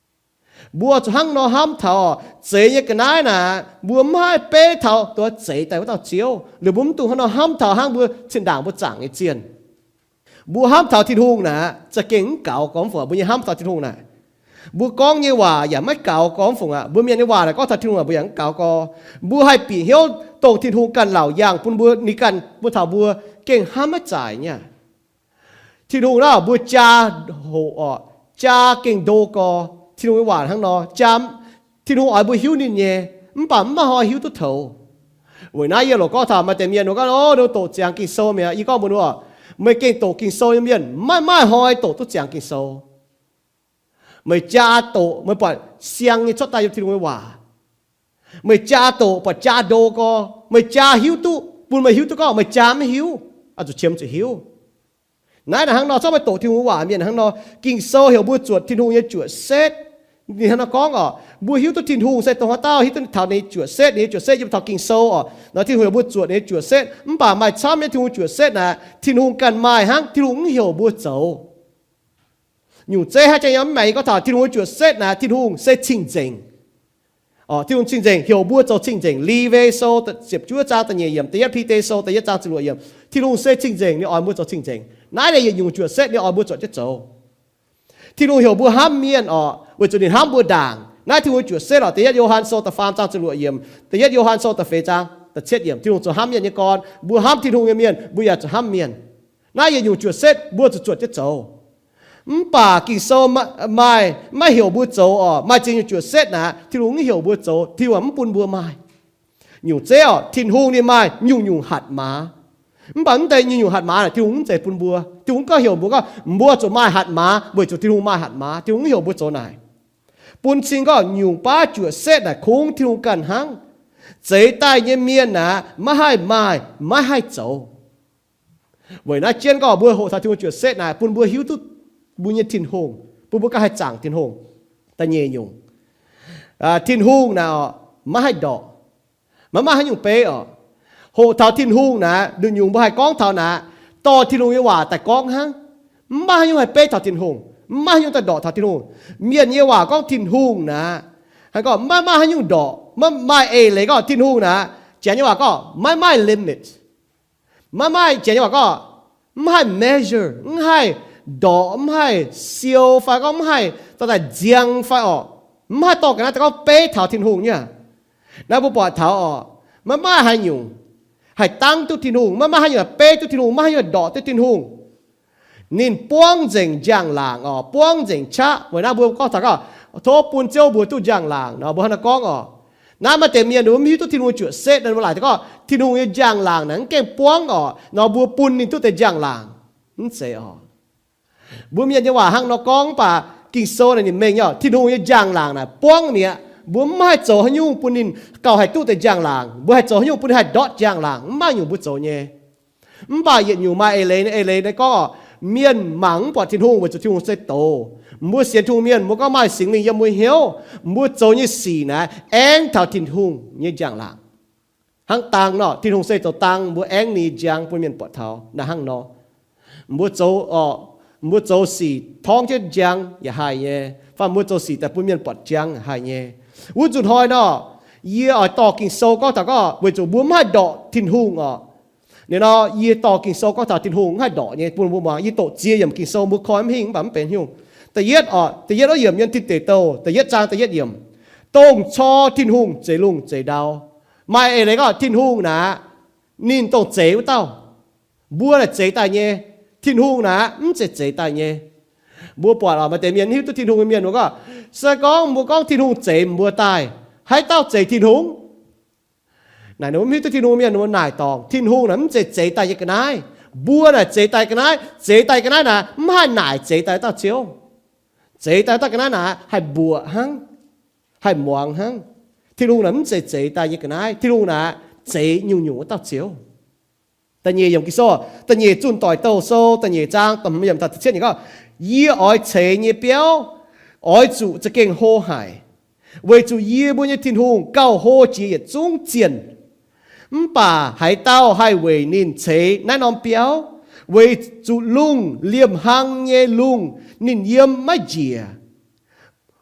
Mbuo zuqc hnangv nor hnamv taux, zeiz nyei ga'naaiv naaic, mbuo mv haih beiv taux dongh zeiz daaih wuov dauh Ziouv. Liuz mbuo mv dungx hnangv nor hnamv taux hnangv mbuo zinh ndaangc mbuo zaangc nyei zienh. Mbuo hnamv taux Tin-Hungh naaic, za'gengh mv gaux gormx fungc. Mbuo nyei hnamv taux Tin-Hungh naaic, mbuo gorngv nyei waac yaac maiv gaux gormx fungc aqv. Mbuo mienh nyei waac naaic gorngv taux Tin-Hungh mbuo yaac mv gaux gorx. Mbuo haih bieqc hnyouv dongh Tin-Hungh ganh laauc yangh bun mbuo, ninh ganh bun taux mbuo gengh hnamv maiv zaaic nyei aqv. Tin-Hungh naaic mbuo jaa hoqc orqc, jaa gengh ndo gorx. Tin-Hungh nyei waac hnangv nor, jaa, Tin-Hungh oix mbuo hiuv ninh nyei, mv baac mv maaih hnoi hiuv duqv toux. Weic naaiv yie loc gorngv taux maaih deix mienh gorngv, ov, ninh doqc ziangx Ging-Sou mi'aqv. Yie gorngv mbuox ninh, meih gengh doqc Ging-Sou nyei mienh maiv maaih hnoi doqc duqv ziangx Ging-Sou. Meih jaa doqc, meih buatc siang nyei cuotv daaih yiem Tin-Hungh nyei waac. Meih jaa doqc buatc jaa ndo gorx, meih jaa hiuv duqv, bun meih hiuv duqv gorngv meih jaa maiv hiuv, oix zuqc qiemx zuqc hiuv. Naaiv naaic hnangv nor, zorqv meih doqc Tin-Hungh waac mienh hnangv nor, Ging-Sou heuc mbuo zuotc Tin-Hungh nyei juoqc setv. Ninh hnangv nor gorngv orqc, mbuo hiuv duqv Tin-Hungh se dongh haaix dauh, hiuv duqv taux ninh nyei juoqc setv, ninh nyei juoqc setv yiem taux Ging-Sou orqc. Nor Tin-Hungh heuc mbuo zuotc ninh nyei juoqc setv, mv baac maaih camv nyei Tin-Hungh juoqc setv naaic, Tin-Hungh ganh maaih hnangv, Tin-Hungh mv heuc mbuo zoux. Nyungc zeiv hnangv jang yiem mv maengx yie gorngv taux Tin-Hungh nyei juoqc setv naaic, Tin-Hungh se cing-nzengc. Orqc, Tin-Hungh cing-nzengc, heuc mbuo zoux cing-nzengc. Lewi Sou ziepc juov zaang da'nyeic yiemc, da'yietv Bide Sou da'yietv zaang ziepc luoqc yiemc. Tin-Hungh se cing-nzengc, ninh oix mbuo zoux cing-nzengc. Naaiv deix yietc nyungc juoqc setv ninh oix mbuo zuotc jienv zoux. Tin-Hungh heuc mbuo hnamv mienh orqc, weic zuqc ninh hnamv mbuo ndaangc. Naaiv Tin-Hungh juoqc setv orqc, da'yietv Yo^han Sou da'faam zaang ziepc luoqc yiemc, da'yietv Yo^han Sou da'feix zaang da'cietv yiemc. Tin-Hungh zuqc hnamv mienh nyei gorn. Mbuo hnamv Tin-Hungh nyei mienh, mbuo yaac zuqc hnamv mienh. Naaiv yietc nyungc juoqc setv mbuo zuqc zuotc jienv zoux. Mv baac Ging-Sou maaih, maiv heuc mbuo zoux orqc, maaih ziex nyungc juoqc setv naaic, Tin-Hungh mv heuc mbuo zoux, Tin-Hungh mv bun mbuo maaih. Nyungc zeiv orqc, Tin-Hungh ninh maaih nyungc-nyungc hatc maaz. Mv baac mv deix nyungc-nyungc hatc maaz naaic Tin-Hungh mv zeiz bun mbuo. Tin-Hungh mv gorngv heuc mbuo gorngv, mbuo zuqc maaih hatc maaz, weic zuqc Tin-Hungh maaih hatc maaz, Tin-Hungh mv heuc mbuo zoux naaic. Bun cing gorngv nyungc baav juoqc setv naaic kungx Tin-Hungh ganh hnangv. Zeix daaih nyei mienh aeqv, maiv haih maaih, maiv haih zoux. Weic naaiv jienv gorngv mbuo hoqc taux Tin-Hungh juoqc setv naaic bun mbuo hiuv duqv mbuo nyei Tin-Hungh, bun mbuo ganh haih zaangc Tin-Hungh. Da'nyeic nyungc, Tin-Hungh naaic oc, maiv haih ndorqc, maiv maaih haaix nyungc beiv oc. Hoqc taux Tin-Hungh naaic, nyungc-nyungc mbuo haih gorngv taux naaic, dorh Tin-Hungh nyei waac daaih gorngv hnangv. Mv maaih haaix nyungc haih beiv taux Tin-Hungh, mv maaih haaix nyungc daaih ndorqc taux Tin-Hungh. Mienh nyei waac gorngv Tin-Hungh naaic, haih gorngv maiv maaih haaix nyungc ndorqc, maiv maaih eix leiz gorngv Tin-Hungh naaic, Janx nyei waac gorngv maiv maaih limit. Maiv maaih, Janx nyei waac gorngv mv haih measure, mv haih ndorqc, mv haih siou, fai gorngv mv haih dorh daaih nziang fai orqc, mv haih dorh ga'naaiv daaih gorngv beiv taux Tin-Hungh nyei. Naaiv mbuo buatc taux orqc, maiv maaih haaix nyungc haih dangv duqv Tin-Hungh, maiv maaih haaix nyungc haih beiv duqv Tin-Hungh, maiv maaih haaix nyungc haih ndorqc duqv Tin-Hungh. Ninh buangv nzengc njang-laangc orqc, buangv nzengc qaqv. Weic naaiv mbuo gorngv taux gorngv, tov bun Ziouv mbuox duqv njang-laangc nor, mbuo hnangv naaiv gorngv orqc. Naaiv maaih deix mienh mv hiuv duqv Tin-Hungh juoqc setv nor, mbuo laaic gorngv Tin-Hungh nyei njang-laangc naaic mv gaengh buangv orqc nor, mbuo bun ninh duqv deix njang-laangc. Mv zeiz orqc. Mbuo mienh nyei waac hnangv nor gorngv, mv baac Ging-Sou naaic ninh mengh nyei, Tin-Hungh nyei njang-laangc naaic buangv mi'aqv. Mbuo mv haih zoux haaix nyungc bun ninh gauh haih duqv deix njang-laangc. Mbuo haih zoux haaix nyungc bun ninh haih ndortv njang-laangc, mv maaih nyungc mbuo zoux nyei. Mv baac yietc nyungc maaih eix leiz, eix leiz naaiv gorngv orqc, mienh mangc mv buatc Tin-Hungh weic zuqc Tin-Hungh se doz. Mbuo sienx Tin-Hungh mienh, mbuo gorngv maaih Singx Lingh yiem mbuo hnyouv, mbuo zoux nyei sic naaic aengv taux Tin-Hungh nyei njang-laangc. Hnangv dang nor, Tin-Hungh se zoux dang, mbuo aengv ninh njang bun mienh buatc taux naaic hnangv nor. Mbuo zoux orqc, mbuo zoux sic torngv jienv njang yaac haih nyei, fai mbuo zoux sic daaih bun mienh buatc njang haih nyei. Wuov nzunc hnoi nor, yie oix dorh Ging-Sou gorngv taux gorngv weic zuqc mbuo mv haih ndorqc Tin-Hungh orqc. Ninh nor, yie dorh Ging-Sou gorngv taux Tin-Hungh mv haih ndorqc nyei bun mbuo muangx. Yie doqc ziex yiemc Ging-Sou, mbuo koi mv hingh mv baac mv benx hnyouv. Da'yietv orqc, da'yietv yiemc yiem Tin Deic Douh da'yietv zaang da'yietv yiemc, dongh cor Tin-Hungh zeix lungh zeix ndau. Maaih eix leiz gorngv Tin-Hungh naaic, ninh dongh zeix wuov dauh. Mbuo naaic zeix daaih nyei. Tin-Hungh naaic mv zeiz zeix daaih nyei. Mbuo buatc orqc, maaih deix mienh mv hiuv duqv Tin-Hungh nyei mienh mbuo gorngv, se gorngv mbuo gorngv Tin-Hungh zeix mbuo daaih, haaix dauh zeix Tin-Hungh? Naaic ninh mbuo mv hiuv duqv Tin-Hungh mienh mbuo naaic dorngc, Tin-Hungh naaic mv zeiz zeix daaih nyei ga'naaiv. Mbuo naaic zeix daaih ga'naaiv, zeix daaih ga'naaiv naaic mv haih naaic zeix daaih dauh Ziouv. Zeix daaih dauh ga'naaiv naaic haih mbuoqc hnangv, haih muangx hnangv. Tin-Hungh naaic mv zeiz zeix daaih nyei ga'naaiv. Tin-Hungh naaic zeix nyungc-nyungc wuov dauh Ziouv. Da'nyeic yiemc Ging-Sou, da'nyeic Zunh Doic Douh Sou da'nyeic zaang da'hmz yiemc taux da'cietv yiemc gorngv, yie oix ceix nyei biauv oix zuqc za'gengh hlo haic, weic zuqc yie mbuo nyei Tin-Hungh gauh hlo jiex yietc zungv zienh. Mv baac haaix dauh haih weic ninh ceix naaiv norm biauv? Weic zuqc lungh liemh hlang nyei lungh ninh yiem maiv njiec.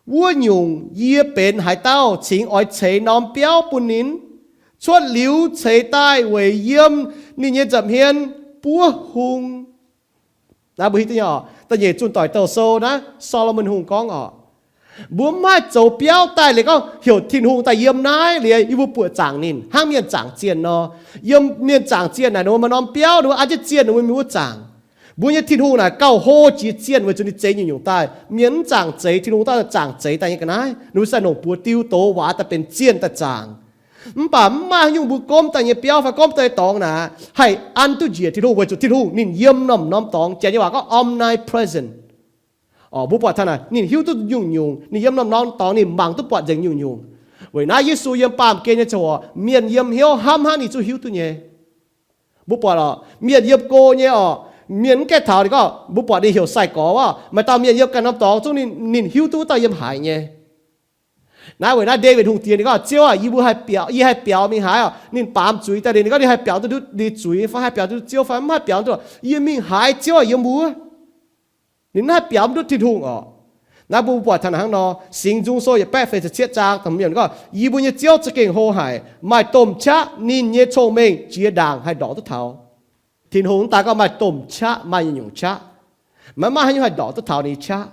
Wuov nyungc, yie benx haaix dauh cingx oix ceix norm biauv bun ninh? Cuotv liuz ceix daaih weic yiem ninh nyei nza'hmien buov hung. Naaiv mbuo hiuv duqv nyei oc, da'nyeic Zunh Doic Douh Sou naaiv Saa^lo^morn Hungh gorngv oc, mbuo mv haih zoux biauv daaih liuz gorngv heuc Tin-Hungh daaih yiem naaiv liuz yie mbuo buoqc zaangc ninh hnangv mienh zaangc zienh nor. Yiem mienh zaangc zienh naaic, ninh mbuo maaih norm biauv, ninh mbuo an jienv zienh, ninh mbuo mingh wuov zaangc. Mbuo nyei Tin-Hungh naaic gauh hlo jiex zienh weic zuqc ninh zeix nyungc-nyungc daaih. Mienh mv zaangc zeix, Tin-Hungh daaih zaangc zeix daaih nyei ga'naaiv. Ninh mbuo se longc buoz diuh doz waac daaih benx zienh daaih zaangc. Mv baac mv maaih haaix nyungc mbuo gomv daaih nyei biauv fai gomv daaih nyei dorngx naaic haih an duqv njiec Tin-Hungh, weic zuqc Tin-Hungh ninh yiem norm-norm dorngx. Janx nyei waac gorngv omnipresent. Orqc, mbuo buatc taux naaic ninh hiuv duqv nyungc-nyungc, ninh yiem norm-norm dorngx, ninh mangc duqv buatc nzengc nyungc-nyungc. Weic naaiv Yesu yiem baamh gen nyei ziangh hoc, mienh yiem hnyouv hnamv hnangv ninh zungv hiuv duqv nyei. Mbuo buatc orqc, mienh yiem go nyei orqc, mienh mv gaengh taux ninh gorngv, mbuo buatc ninh heuc sai-gorx orqc, maaih dauh mienh yiem ganh norm dorngx zungv ninh, ninh hiuv duqv wuov dauh yiem haaix nyei. Naaiv weic naaiv Ndaawitv Hungh diex ninh gorngv, Ziouv aah, yie mbuo haih biaux, yie haih biaux mingh haaix orqc? Ninh baamz zuiz daaih ninh, ninh gorngv ninh haih biaux duqv ndutv ninh zuiz fai haih biaux duqv Ziouv fai mv haih biaux duqv. Yie mingh haaix, Ziouv aah, yiem wuov. Ninh mv haih biaux mv duqv Tin-Hungh orqc. Naaiv mbuo buatc taux naaic hnangv nor, Singx Nzung Sou yietc baeqv feix ziepc cietv zaang da'hmz yiemc gorngv, yie mbuo nyei Ziouv za'gengh hlo haic, maaih domh qaqv ninh nyei cong-mengh jiex ndaangc haih ndorqc duqv taux. Tin-Hungh mv daaih gorngv maaih domh qaqv, maaih nyungc-nyungc qaqv. Maiv maaih haaix nyungc haih ndorqc duqv taux ninh nyei qaqv.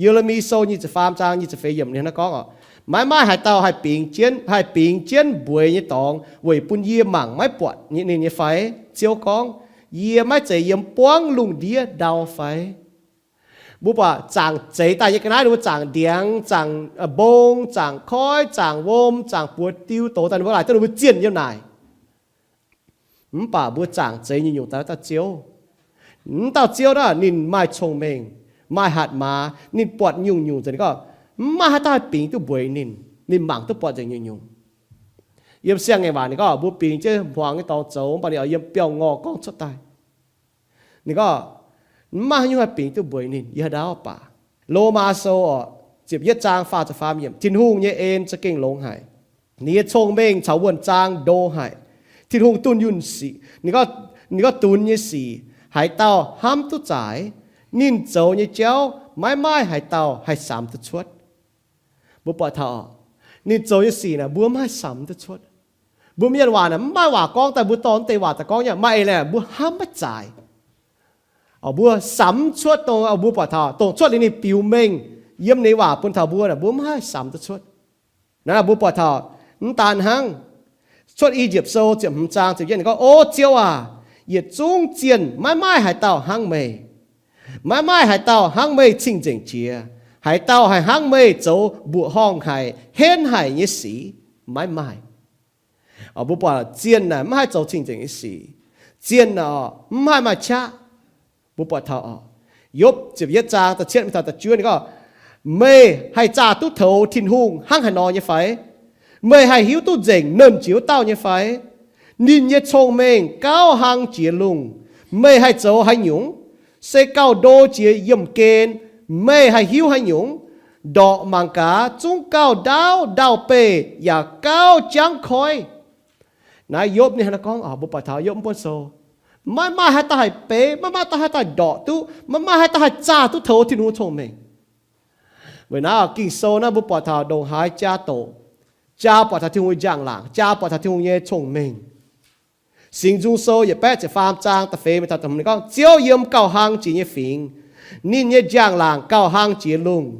Ye^le^mi Sou nyic ziepc faam zaang nyic ziepc feix yiemc ninh hnangv naaiv gorngv orqc, maiv maaih haaix dauh haih bingx jienv, haih bingx jienv mbueiz nyei dorngx weic bun yie mangc maiv buatc ninh nyei fai? Ziouv gorngv, yie maiv zeiz yiem buangv lungh ndiev ndau fai? Mbuo buatc zaangc zeix daaih nyei ga'naaiv, ninh mbuo zaangc ndiangx, zaangc mbong, zaangc koiv, zaangc wuom, zaangc buoz diuh doz daaih, ninh mbuo laaic duqv ninh mbuo zienh yiem naaic. Mv baac mbuo zaangc zeix nyungc-nyungc daaih wuov dauh Ziouv. Mv dauh Ziouv naaiv ninh maaih cong-mengh, maaih hatc maaz, ninh buatc nyungc-nyungc nzengc. Ninh gorngv mv maaih haaix dauh haih bingx duqv mbueiz ninh. Ninh mangc duqv buatc nzengc nyungc-nyungc. Yiem siang-ngaengc waac ninh gorngv mbuo bingx jienv hmuangx nyei dorngx zoux, mv baac ninh oix yiem biauv-ngorh gorngv cuotv daaih. Ninh gorngv, mv maaih haaix nyungc haih bingx duqv mbuox ninh yiem haaix ndau baac. Lomaa Sou orqc, ziepc yietv zaang faah ziepc faam yiemc, Tin-Hungh nyei en za'gengh longx haic. Ninh nyei cong-mengh caux wuonh zaang ndo haic. Tin-Hungh dunh yunh sic, ninh gorngv dunx nyei sic, haaix dauh hnamv duqv zaaix? Ninh zoux nyei jauv maiv maaih haaix dauh haih samx duqv cuotv. Mbuo buatc taux, ninh zoux nyei sic naaic mbuo maiv haih samx duqv cuotv. Mbuo mienh waac naaic mv maaih waac gorngv daaih mbuo dorh deix waac daaih gorngv nyei, maaih eix leiz mbuo hnamv maiv zaaix. Mbuo samx cuotv dongh mbuo buatc taux dongh cuotv liuz ninh biux mengh yiem ninh waac bun taux mbuo naaic mbuo maiv haih samx duqv cuotv. Naaiv mbuo buatc taux mv daan hnangv, Cuotv I^yipv Sou ziepc hmz zaang ziepc yietv ninh gorngv, O Ziouv aac, yietc zungv zienh maiv maaih haaix dauh hnangv meih. Maiv maaih haaix dauh hnangv meih cing-nzengc jiex. Haaix dauh haih hnangv meih zoux mbuoqc horngh haic, henv haic nyei sic? Maiv maaih. Mbuo buatc zienh naaic mv haih zoux cing-nzengc nyei sic. Zienh naaic mv haih maaih qaqv. Mbuo buatc taux Yopv ziepc yietv zaang da'cietv mingh taux da'juov ninh gorngv, Meih haih zaah duqv toux Tin-Hungh hnangv haaix nor nyei fai? Meih haih hiuv duqv nzengc Nernh Jiex Wuov Dauh nyei fai? Ninh nyei cong-mengh gauh hlang jiex lungh. Meih haih zoux haaix nyungc? Se gauh ndo jiex yiemh gen. Meih haih hiuv haaix nyungc? Ndorqc mangc gaax, zungv gauh ndaauv ndau-beih yaac gauh jangv koiv. Naaiv Yopv ninh hnangv naaiv gorngv oc, mbuo buatc taux Yopv mv buonv sou, maiv maaih haaix dauh haih beiv, maiv maaih dauh haaix dauh ndorqc duqv, maiv maaih haaix dauh haih zaah duqv toux Tin-Hungh cong-mengh. Weic naaiv Ging-Sou naaiv mbuo buatc taux ndongc haaix jaa doqc, jaa buatc taux Tin-Hungh nyei njang-laangc, jaa buatc taux Tin-Hungh nyei cong-mengh. Singx Nzung Sou yietc baeqv ziepc faam zaang da'feix mingh taux da'hmz ninh gorngv, Ziouv yiem gauh hlang jiex nyei fingx, ninh nyei njang-laangc gauh hlang jiex lungh.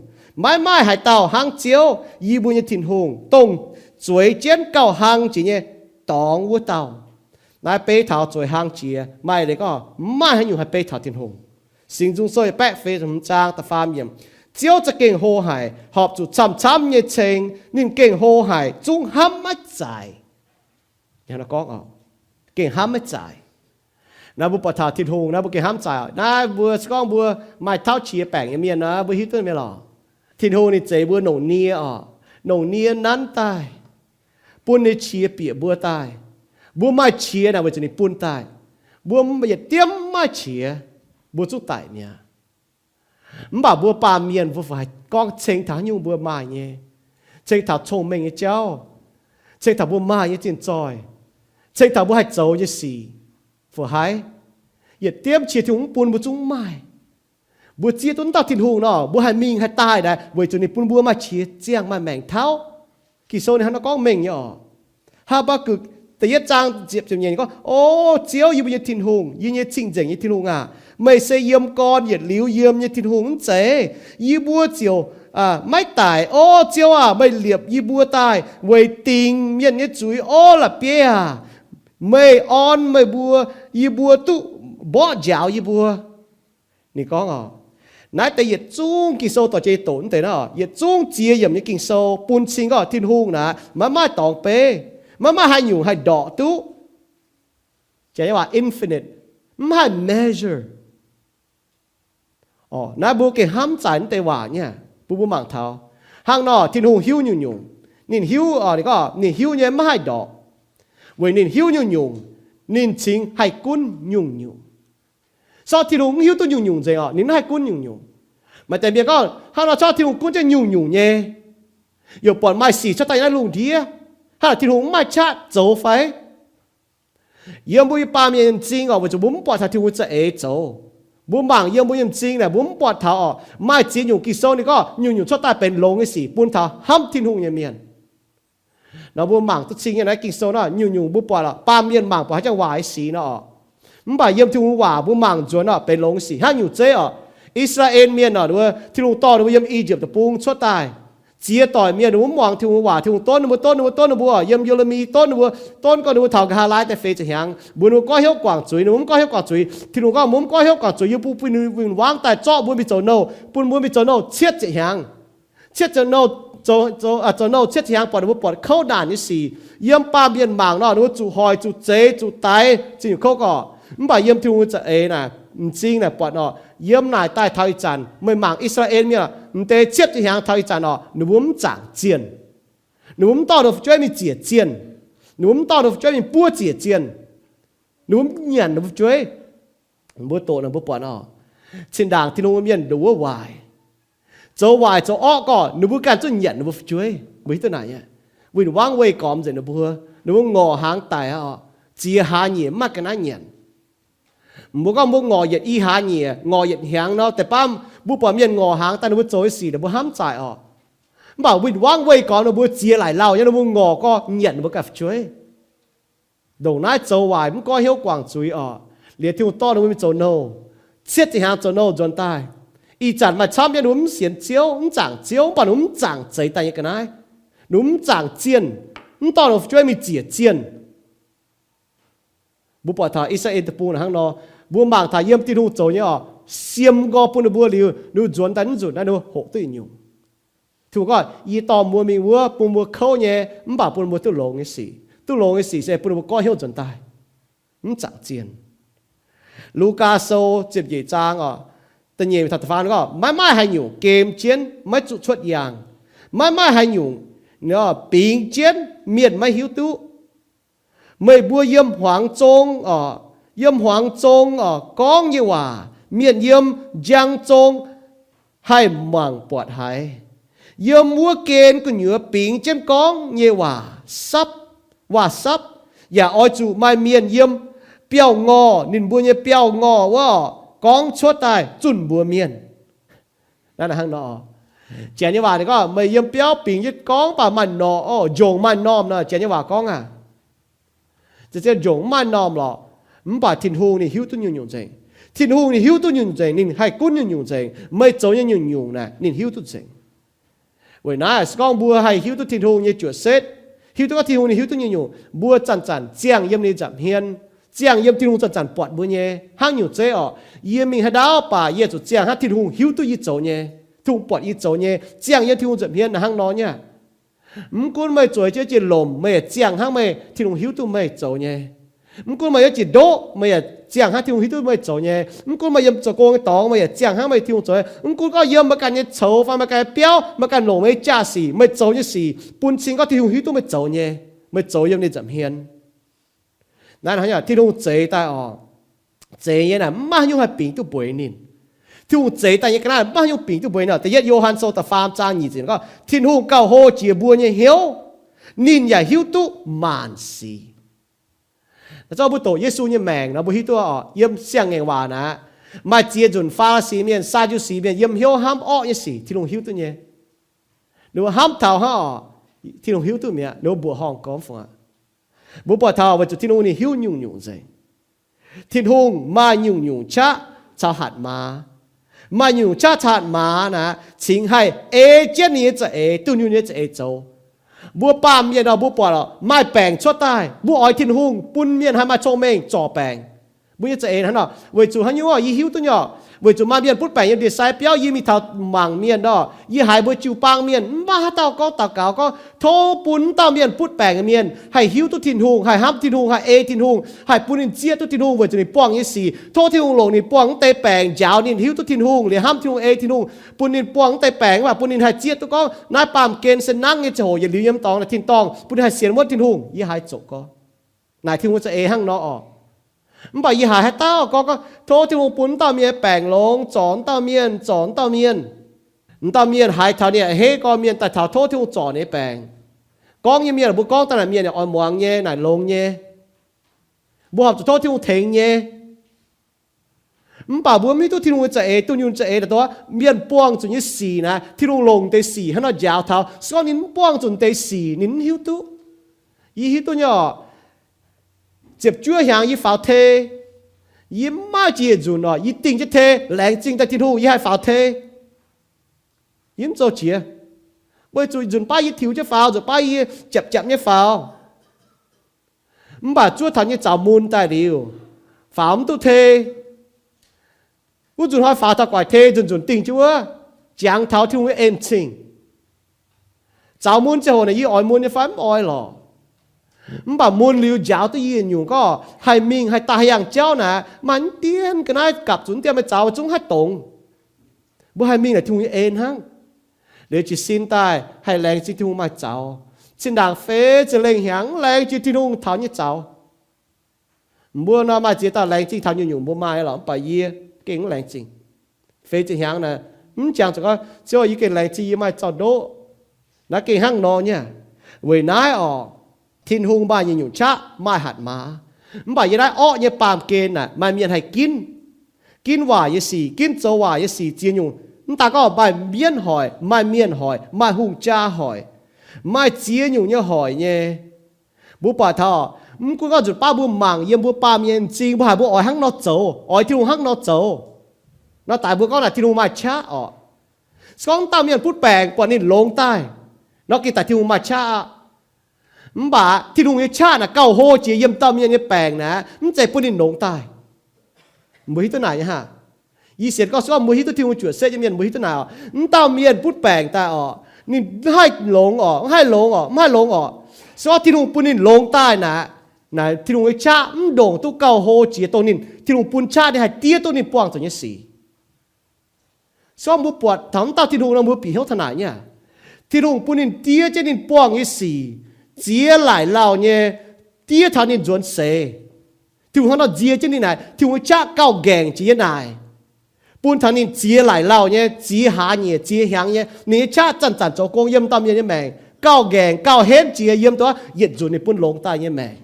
Maiv maaih haaix dauh hnangv Ziouv, yie mbuo nyei Tin-Hungh, dongh zueiz jienv gauh hlang jiex nyei dorngx wuov dauh. Naaiv beiv taux zueiz hlang jiex, maaih leiz gorngv maiv maaih haaix nyungc haih beiv taux Tin-Hungh. Singx Nzung Sou yietc baeqv feix ziepc hmz zaang da'faam yiemc, Ziouv za'gengh hlo haic, horpc zuqc camv-camv nyei ceng. Ninh gengh hlo haic, zungv hnamv maiv zaaix. Gorngv, gengh hnamv maiv zaaix. Naaiv mbuo buatc taux Tin-Hungh naaiv mbuo gengh hnamv zaaix. Naaiv mbuo se gorngv mbuo maaih tauv qiex baengc nyei mienh naaiv, mbuo hiuv duqv mienh lorqc, Tin-Hungh ninh zeix mbuo longc nie oc, longc nie nanv daaih, bun ninh qiex bieqc mbuo daaih. Mbuo maaih qiex naaic weic zuqc ninh bun daaih. Mbuo yietc diemv maiv maaih qiex, mbuo zungv daic mi'aqv. Mv baac mbuo baamh mienh mbuo fai gorngv ceng taux haaix nyungc mbuo maaih nyei, ceng taux cong-mengh nyei jauv, ceng taux mbuo maaih nyei zinh zoih, ceng taux mbuo haih zoux nyei sic, fai haaix, yietc diemv qiex Tin-Hungh mv bun mbuo zungv mv maaih. Mbuo zieqv duqv dauh Tin-Hungh nor, mbuo haih mingh haih daaih naaic weic zuqc ninh bun mbuo maaih qiex ziangh maaih maengc tauv. Ging-Sou ninh hnangv naaiv gorngv mengh nyei oc. Haa^mbaa^gukc da'yietv zaang ziepc nyeic gorngv, O Ziouv, yie mbuo nyei Tin-Hungh, yie nyei cing-nzengc nyei Tin-Hungh aac, meih se yiem gorn yietc liuz yiem nyei Tin-Hungh mv zeiz? Yie mbuo ziouc maiv daic. O Ziouv aac, meih liepc yie mbuo daaih weic dingc mienh nyei zuiz orv la'bieiv aac. Meih orn meih mbuo, yie mbuo duqv mborqv njaaux yie mbuo. Ninh gorngv oc, naaiv deix yietc zungv Ging-Sou dorh jienv doqc deix naaiv, yietc zungv ziex yiemc nyei Ging-Sou bun cing gorngv Tin-Hungh naaic maiv maaih dorngx beiv, maiv maaih haaix nyungc haih ndorqc duqv. Jaax nyei waac infinite, mv haih measure. Naaiv mbuo gengh hnamv zaaix naaiv deix waac nyei, bun mbuo mangc taux hnangv nor, Tin-Hungh hiuv nyungc-nyungc. Ninh hiuv, ninh gorngv ninh hiuv nyei maiv haih ndorqc, weic ninh hiuv nyungc-nyungc, ninh cingx haih gunv nyungc-nyungc. Sortv Tin-Hungh mv hiuv duqv nyungc-nyungc nzengc oc, ninh mv haih gunv nyungc-nyungc. Maaih deix mienh gorngv, hnangv nor, sortv Tin-Hungh gunv jienv nyungc-nyungc nyei, yaac buatc maaih sic cuotv daaih yiem naaiv lungh ndiev, hnangv naaic Tin-Hungh mv maaih qaqv zoux fai? Yiem mbuo nyei baamh mienh nyei m'zing oc, weic zuqc mbuo mv buatc taux Tin-Hungh za'eix zoux. Mbuo mangc yiem mbuo nyei m'zing naaic, mbuo mv buatc taux oc, maaih ziex nyungc Ging-Sou ninh gorngv nyungc-nyungc cuotv daaih benx longx nyei sic bun taux hnamv Tin-Hungh nyei mienh. Nor mbuo mangc duqv cing nyei naaiv Ging-Sou naaiv, nyungc-nyungc mbuo buatc oc, baamh mienh mangc buatc haaix jangx waac nyei sic nor oc. Mv baac yiem Tin-Hungh waac mbuo mangc nzuonx oc, benx longx nyei sic hnangv nyungc zeiv oc. I^saa^laa^en Mienh oc, Tin-Hungh dorh ninh mbuo yiem I^yipv Deic-Bung cuotv daaih. Ziex doic mienh ninh mbuo mv muangx Tin-Hungh waac, Tin-Hungh donv ninh mbuo, donv ninh mbuo, donv ninh mbuo oc. Yiem Ye^le^mi donv ninh mbuo, donv gorngv ninh mbuo taux nqa'haav laai daaih feix ziepc hnyangx, mbuox ninh mbuo goiv hnyouv guangc zuiz, ninh mbuo mv goiv hnyouv guangc zuiz. Tin-Hungh gorngv, Mbuo mv goiv hnyouv guangc zuiz, yie mbuo bun ninh mbuo win-wangv daaih zorqv mbuo mingh zoux nouh, bun mbuo mingh zoux nouh cietv ziepc hnyangx. Cietv ziepc nouh, zoux nouh cietv ziepc hnyangx, buatc ninh mbuo buatc kouv naanc nyei sic. Yiem baamh mienh mangc nor, ninh mbuo zuqc hoic, zuqc zeix, zuqc daix, zinh nyungc kouv gorqv. Mv baac yiem Tin-Hungh za'eix naaic, m'zing naaic buatc nor, yiem naaic daaih taux ih zanc, meih mangc I^saa^laa^en Mienh, m'deix cietv ziepc hnyangx taux ih zanc oc, ninh mbuo mv zaangc zienh. Ninh mbuo mv dorh ninh mbuo fu'jueiv mingh ziec zienh. Ninh mbuo mv dorh ninh mbuo fu'jueiv mingh buov ziec zienh. Ninh mbuo mv nyanc ninh mbuo fu'jueiv. Mbuo doqc naaic mbuo buatc oc, zinh ndaangc Tin-Hungh mienh nduov wuov waaic, zoux waaic zoux orqv gorqv, ninh mbuo ganh zungv nyanc ninh mbuo fu'jueiv. Mbuo hiuv duqv naaic nyei. Win-wangv weih gormx nzengc ninh mbuo. Ninh mbuo ngorc hnaangx daic oc, ziex hlaax nyeic mv maaih ga'naaiv nyanc. Mbuo gorngv mbuo ngorc yietc i hlaax nyeic, ngorc yietc hnyangx nor, deix baav mbuo buatc mienh ngorc hnaangx daaih ninh mbuo zoux nyei sic ninh mbuo hnamv zaaic oc. Mv baac win-wangv weih gormx ninh mbuo ziex laic lauh nyei, ninh mbuo ngorc gorqv nyanc ninh mbuo ganh fu'jueiv. Ndongc naaiv zoux waaic mv goiv hnyouv guangc zuiz oc. Liuz Tin-Hungh dorh ninh mbuo mingh zoux nouh, cietv ziepc hnyangx zoux nouh nzuonx daaih. Ih zanc maaih camv jienv ninh mbuo mv sienx Ziouv, mv zaangc Ziouv, mv baac ninh mbuo mv zaangc zeix daaih nyei ga'naaiv. Ninh mbuo mv zaangc zienh, mv dorh ninh mbuo fu'jueiv mingh ziec zienh. Mbuo buatc taux I^saa^laa^en Deic-Bung naaic hnangv nor, mbuo mangc taux yiem Tin-Hungh zoux nyei oc, siem nqoi bun ninh mbuo liuz, ninh mbuo nzuonx daaih mv nzunc naaiv ninh mbuo hoqc duqv yietc nyungc. Tin-Hungh gorngv, yie dorh mbuo mingh wuov bun mbuo kouv nyei, mv baac bun mbuo duqv longx nyei sic. Duqv longx nyei sic se bun ninh mbuo goiv hnyouv nzuonx daaih, mv zaangc zienh. Lugaa Sou ziepc nyeic zaang oc, da'nyeic taux da'faam gorngv, maiv maaih haaix nyungc gem jienv maiv zuqc cuotv yaangh, maiv maaih haaix nyungc bingx jienv mienh maiv hiuv duqv. Meih mbuo yiem hmuangx zong oc, yiem hmuangx zong oc, gorngv nyei waac, mienh yiem njang zong haih mangc buatc haiz. Yiem wuov gen gu'nyuoz bingx jienv gorngv nyei waac sapv, waac-sapv, yaac oix zuqc maaih mienh yiem biauv-ngorh, ninh mbuo nyei biauv-ngorh wuov oc, gorngv cuotv daaih zunh mbuox mienh. Naaiv hnangv nor, Janx nyei waac ninh gorngv, meih yiem biauv bingx jienv gorngv baac maaih norm oc, njongc maaih normh nor, Janx nyei waac gorngv aqv. Zien-zien njongc mv maaih normh lorqc, mv baac Tin-Hungh ninh hiuv duqv nyungc-nyungc nzengc. Tin-Hungh ninh hiuv duqv nyungc-nyungc nzengc, ninh haih gunv nyungc-nyungc nzengc. Meih zoux nyei nyungc-nyungc naaic ninh hiuv duqv nzengc. Weic naaiv se gorngv mbuo haih hiuv duqv Tin-Hungh nyei juoqc setv, hiuv duqv gorngv Tin-Hungh ninh hiuv duqv nyungc-nyungc, mbuo zanc-zanc ziangh yiem ninh nza'hmien, ziangh yiem Tin-Hungh zanc-zanc buatc mbuo nyei. Hnangv nyungc zeiv oc, yie mingh haaix ndaauv baac yie zuqc ziangh hnangv Tin-Hungh hiuv duqv yie zoux nyei, Tin-Hungh buatc yie zoux nyei, ziangh yiem Tin-Hungh nza'hmien naaic hnangv nor nyei. Mv gunv meih zueiz jienv jiex lomc, meih yaac ziangh hnangv meih Tin-Hungh hiuv duqv meih zoux nyei. Mv gunv meih yaac jiex ndoqv, meih yaac ziangh hnangv Tin-Hungh hiuv duqv meih zoux nyei. Mv gunv meih yiem zoux gong nyei dorngx, meih yaac ziangh hnangv meih Tin-Hungh zoux nyei. Mv gunv gorngv yiem meih ganh nyei coux fai meih ganh nyei biauv, meih ganh longc meih nyei jaa-sic, meih zoux nyei sic bun cing gorngv Tin-Hungh hiuv duqv meih zoux nyei, meih zoux yiem ninh nza'hmien. Naaiv hnangv Tin-Hungh zeix daaih oc, zeix nyei naaic mv maaih haaix nyungc haih bingx duqv mbuox ninh. Tin-Hungh zeix daaih nyei ga'naaiv mv maaih haaix nyungc bingx duqv mbuox ninh. Da'yietv Yo^han Sou da'faam zaang nyic ziepc gorngv, Tin-Hungh gauh hlo jiex mbuo nyei hnyouv, ninh yaac hiuv duqv maanc sic. Naaiv zorqv mbuo doqc Yesu nyei maengc nor mbuo hiuv duqv oc, yiem siang-ngaengc waac naaic, maaih ziex nzunc Faa^li^si Mienh, Saa^ndu^si Mienh yiem hnyouv hnamv orqv nyei sic Tin-Hungh hiuv duqv nyei. Ninh mbuo hnamv taux hnangv oc, Tin-Hungh hiuv duqv mi'aqv, ninh mbuo mbuoqc horngh gormx fungc aqv. Mbuo buatc taux weic zuqc Tin-Hungh ninh hiuv nyungc-nyungc nzengc. Tin-Hungh maaih nyungc-nyungc qaqv caux hatc maaz. Maaih nyungc-nyungc qaqv caux hatc maaz naaic cingx haih ei jienv ninh nyei za'eix, dunh yunh nyei za'eix zoux. Mbuo baamh mienh nor mbuo buatc maaih baengc cuotv daaih, mbuo oix Tin-Hungh bun mienh haih maaih cong-mengh zorc baengc. Mbuo nyei za'eix hnangv nor, weic zuqc haaix nyungc oc, yie hiuv duqv nyei oc, weic zuqc maaih mienh butv baengc yiem ndie-sai biauv, yie mingh taux mangc mienh nor, yie haiz mbuo jiu-baang mienh mv maaih haaix dauh gorngv daux gaux gorngv, tov bun wuov dauh mienh butv baengc nyei mienh haih hiuv duqv Tin-Hungh, haih hnamv Tin-Hungh, haih ei Tin-Hungh, haih bun ninh zieqv duqv Tin-Hungh weic zuqc ninh buangh nyei sic. Tov Tin-Hungh longc ninh buangh wuov deix baengc njaaux ninh hiuv duqv Tin-Hungh, liuz hnamv Tin-Hungh, ei Tin-Hungh, bun ninh buangh wuov deix baengc, mv baac bun ninh haih zieqv duqv gorngv naaiv baamh gen se nangv nyei ziangh hoc yietc liuz yiem dorngx naaic tin-dorngh, bun ninh haih sienx wuonv Tin-Hungh. Yie haiz zoqc gorngv naaic Tin-Hungh za'eix hnangv nor oc. Mv baac yie haiz haaix dauh gorngv, gorngv, tov Tin-Hungh bun wuov dauh mienh baengc longx, zorc wuov dauh mienh, zorc wuov dauh mienh. Wuov dauh mienh haiz taux ninh a'hneiv gorn mienh daaih taux tov Tin-Hungh zorc ninh nyei baengc. Gorngv nyei mienh, mbuo gorngv daaih naaic mienh yaac oix muangx nyei, naaic longx nyei. Mbuo horpc zuqc tov Tin-Hungh tengx nyei. Mv baac mbuo mv hiuv duqv Tin-Hungh nyei za'eix, dunh yunh za'eix naaic, dongh mienh buangh zuqc nyei sic naaic, Tin-Hungh longc deix sic hnangv nor njaaux taux. Se gorngv ninh mv buangh zuqc deix sic, ninh mv hiuv duqv. Yie hiuv duqv nyei oc. Ziepc juov hnyangx yie faaux tei, yie mv maaih jiex yietc nzunc oc, yie dingh jienv tei, laengz zingh daaih Tin-Hungh yie haih faaux tei. Yie mv zoux jiex, weic zuqc nzunc baav yie tiux jienv faaux, nzunc baav yie japc japc nyei faaux. Mv baac zuov taux nyei zaux mun daaih liuz, faaux mv duqv tei. Wuov nzunc hnoi faaux taux gu'nguaaic tei, nzunc nzunc dingh jienv wuov, jangx taux Tin-Hungh nyei en-zingh. Zaux mun ziangh hoc naaic yie oix mun nyei fai mv oix lorqc. Mv baac mun liuz njaaux duqv yie nyungc gorngv haih mingh haih daaih haih yangh jauv naaic, maaih mv dien ga'naaiv gapv zuqc mv dien meih zaux zungv haih dongz. Mbuo haih mingh naaic Tin-Hungh nyei en hnangv. Liuz jiez sin daaih haih laengz zingh Tin-Hungh maaih zaux. Zinh ndaangc feix ziepc lengh hnyangx mv laengz jiex Tin-Hungh taux nyei zaux. Mbuo nor maaih ziex dauh laengz zingh taux nyungc-nyungc mbuo maaih lorqc, mv baac yie gengh mv laengz zingh. Feix ziepc hnyangx naaic, mv jangx zuqc gorngv, Ziouv, yie gengh laengz zingh yie maaih zaux-ndoqv. Naaiv gengh hnangv nor nyei. Weic naaiv orqc, Tin-Hungh maaih nyungc-nyungc qaqv maaih hatc maaz. Mv baac yie naaiv orqv nyei baamh gen naaic maaih mienh haih ginv. Ginv waac nyei sic, ginv zoux waac nyei sic ziex nyungc. Mv daaih gorngv maaih mienv hoic, maaih mienh hoic, maaih hungh jaa hoic, maaih ziex nyungc nyei hoic nyei. Mbuo buatc taux, mv gunv gorngv nzunc baav mbuo mangc yiem mbuo baamh mienh m'zing, mbuo haiz mbuo oix hnangv nor zoux, oix Tin-Hungh hnangv nor zoux. Nor daaih mbuo gorngv naaic Tin-Hungh maaih qaqv orqc. Se gorngv dauh mienh butv baengc buatc ninh longx daaih, nor gengh daaih Tin-Hungh maaih qaqv aqv. Mv baac Tin-Hungh nyei qaqv naaic gauh hlo jiex yiem dauh mienh nyei baengc naaic, mv zeiz bun ninh longx daaih. Mbuo hiuv duqv naaic nyei haah? Yie sienx gorngv se gorngv mbuo hiuv duqv Tin-Hungh juoqc setv nyei mienh, mbuo hiuv duqv naaic orqc. Mv dauh mienh butv baengc daaih orqc, ninh mv haih longx orqc, mv haih longx orqc, mv haih longx orqc. Se gorngv Tin-Hungh bun ninh longx daaih naaic, naaic Tin-Hungh nyei qaqv mv ndongc duqv gauh hlo jiex dongh ninh, Tin-Hungh bun qaqv ninh haih diev duqv ninh buangh zuqc nyei sic. Se gorngv mbuo buatc taux mv dauh Tin-Hungh nor, mbuo bieqc hnyouv taux naaic nyei. Tin-Hungh bun ninh diev jienv ninh buangh nyei sic, ziex laaic lauh nyei, diev taux ninh nzuonx seix. Tin-Hungh hnangv nor nzie jienv ninh naaic, Tin-Hungh nyei qaqv gauh nqaengc jiex yiem naaic, bun taux ninh ziex laaic lauh nyei, ziex hlaax nyeic, ziex hnyangx nyei, ninh nyei qaqv zanc-zanc zoux gong yiem dauh mienh nyei maengc, gauh nqaengc gauh henv jiex yiem duqv yietc nzunc ninh bun longx daaih nyei maengc.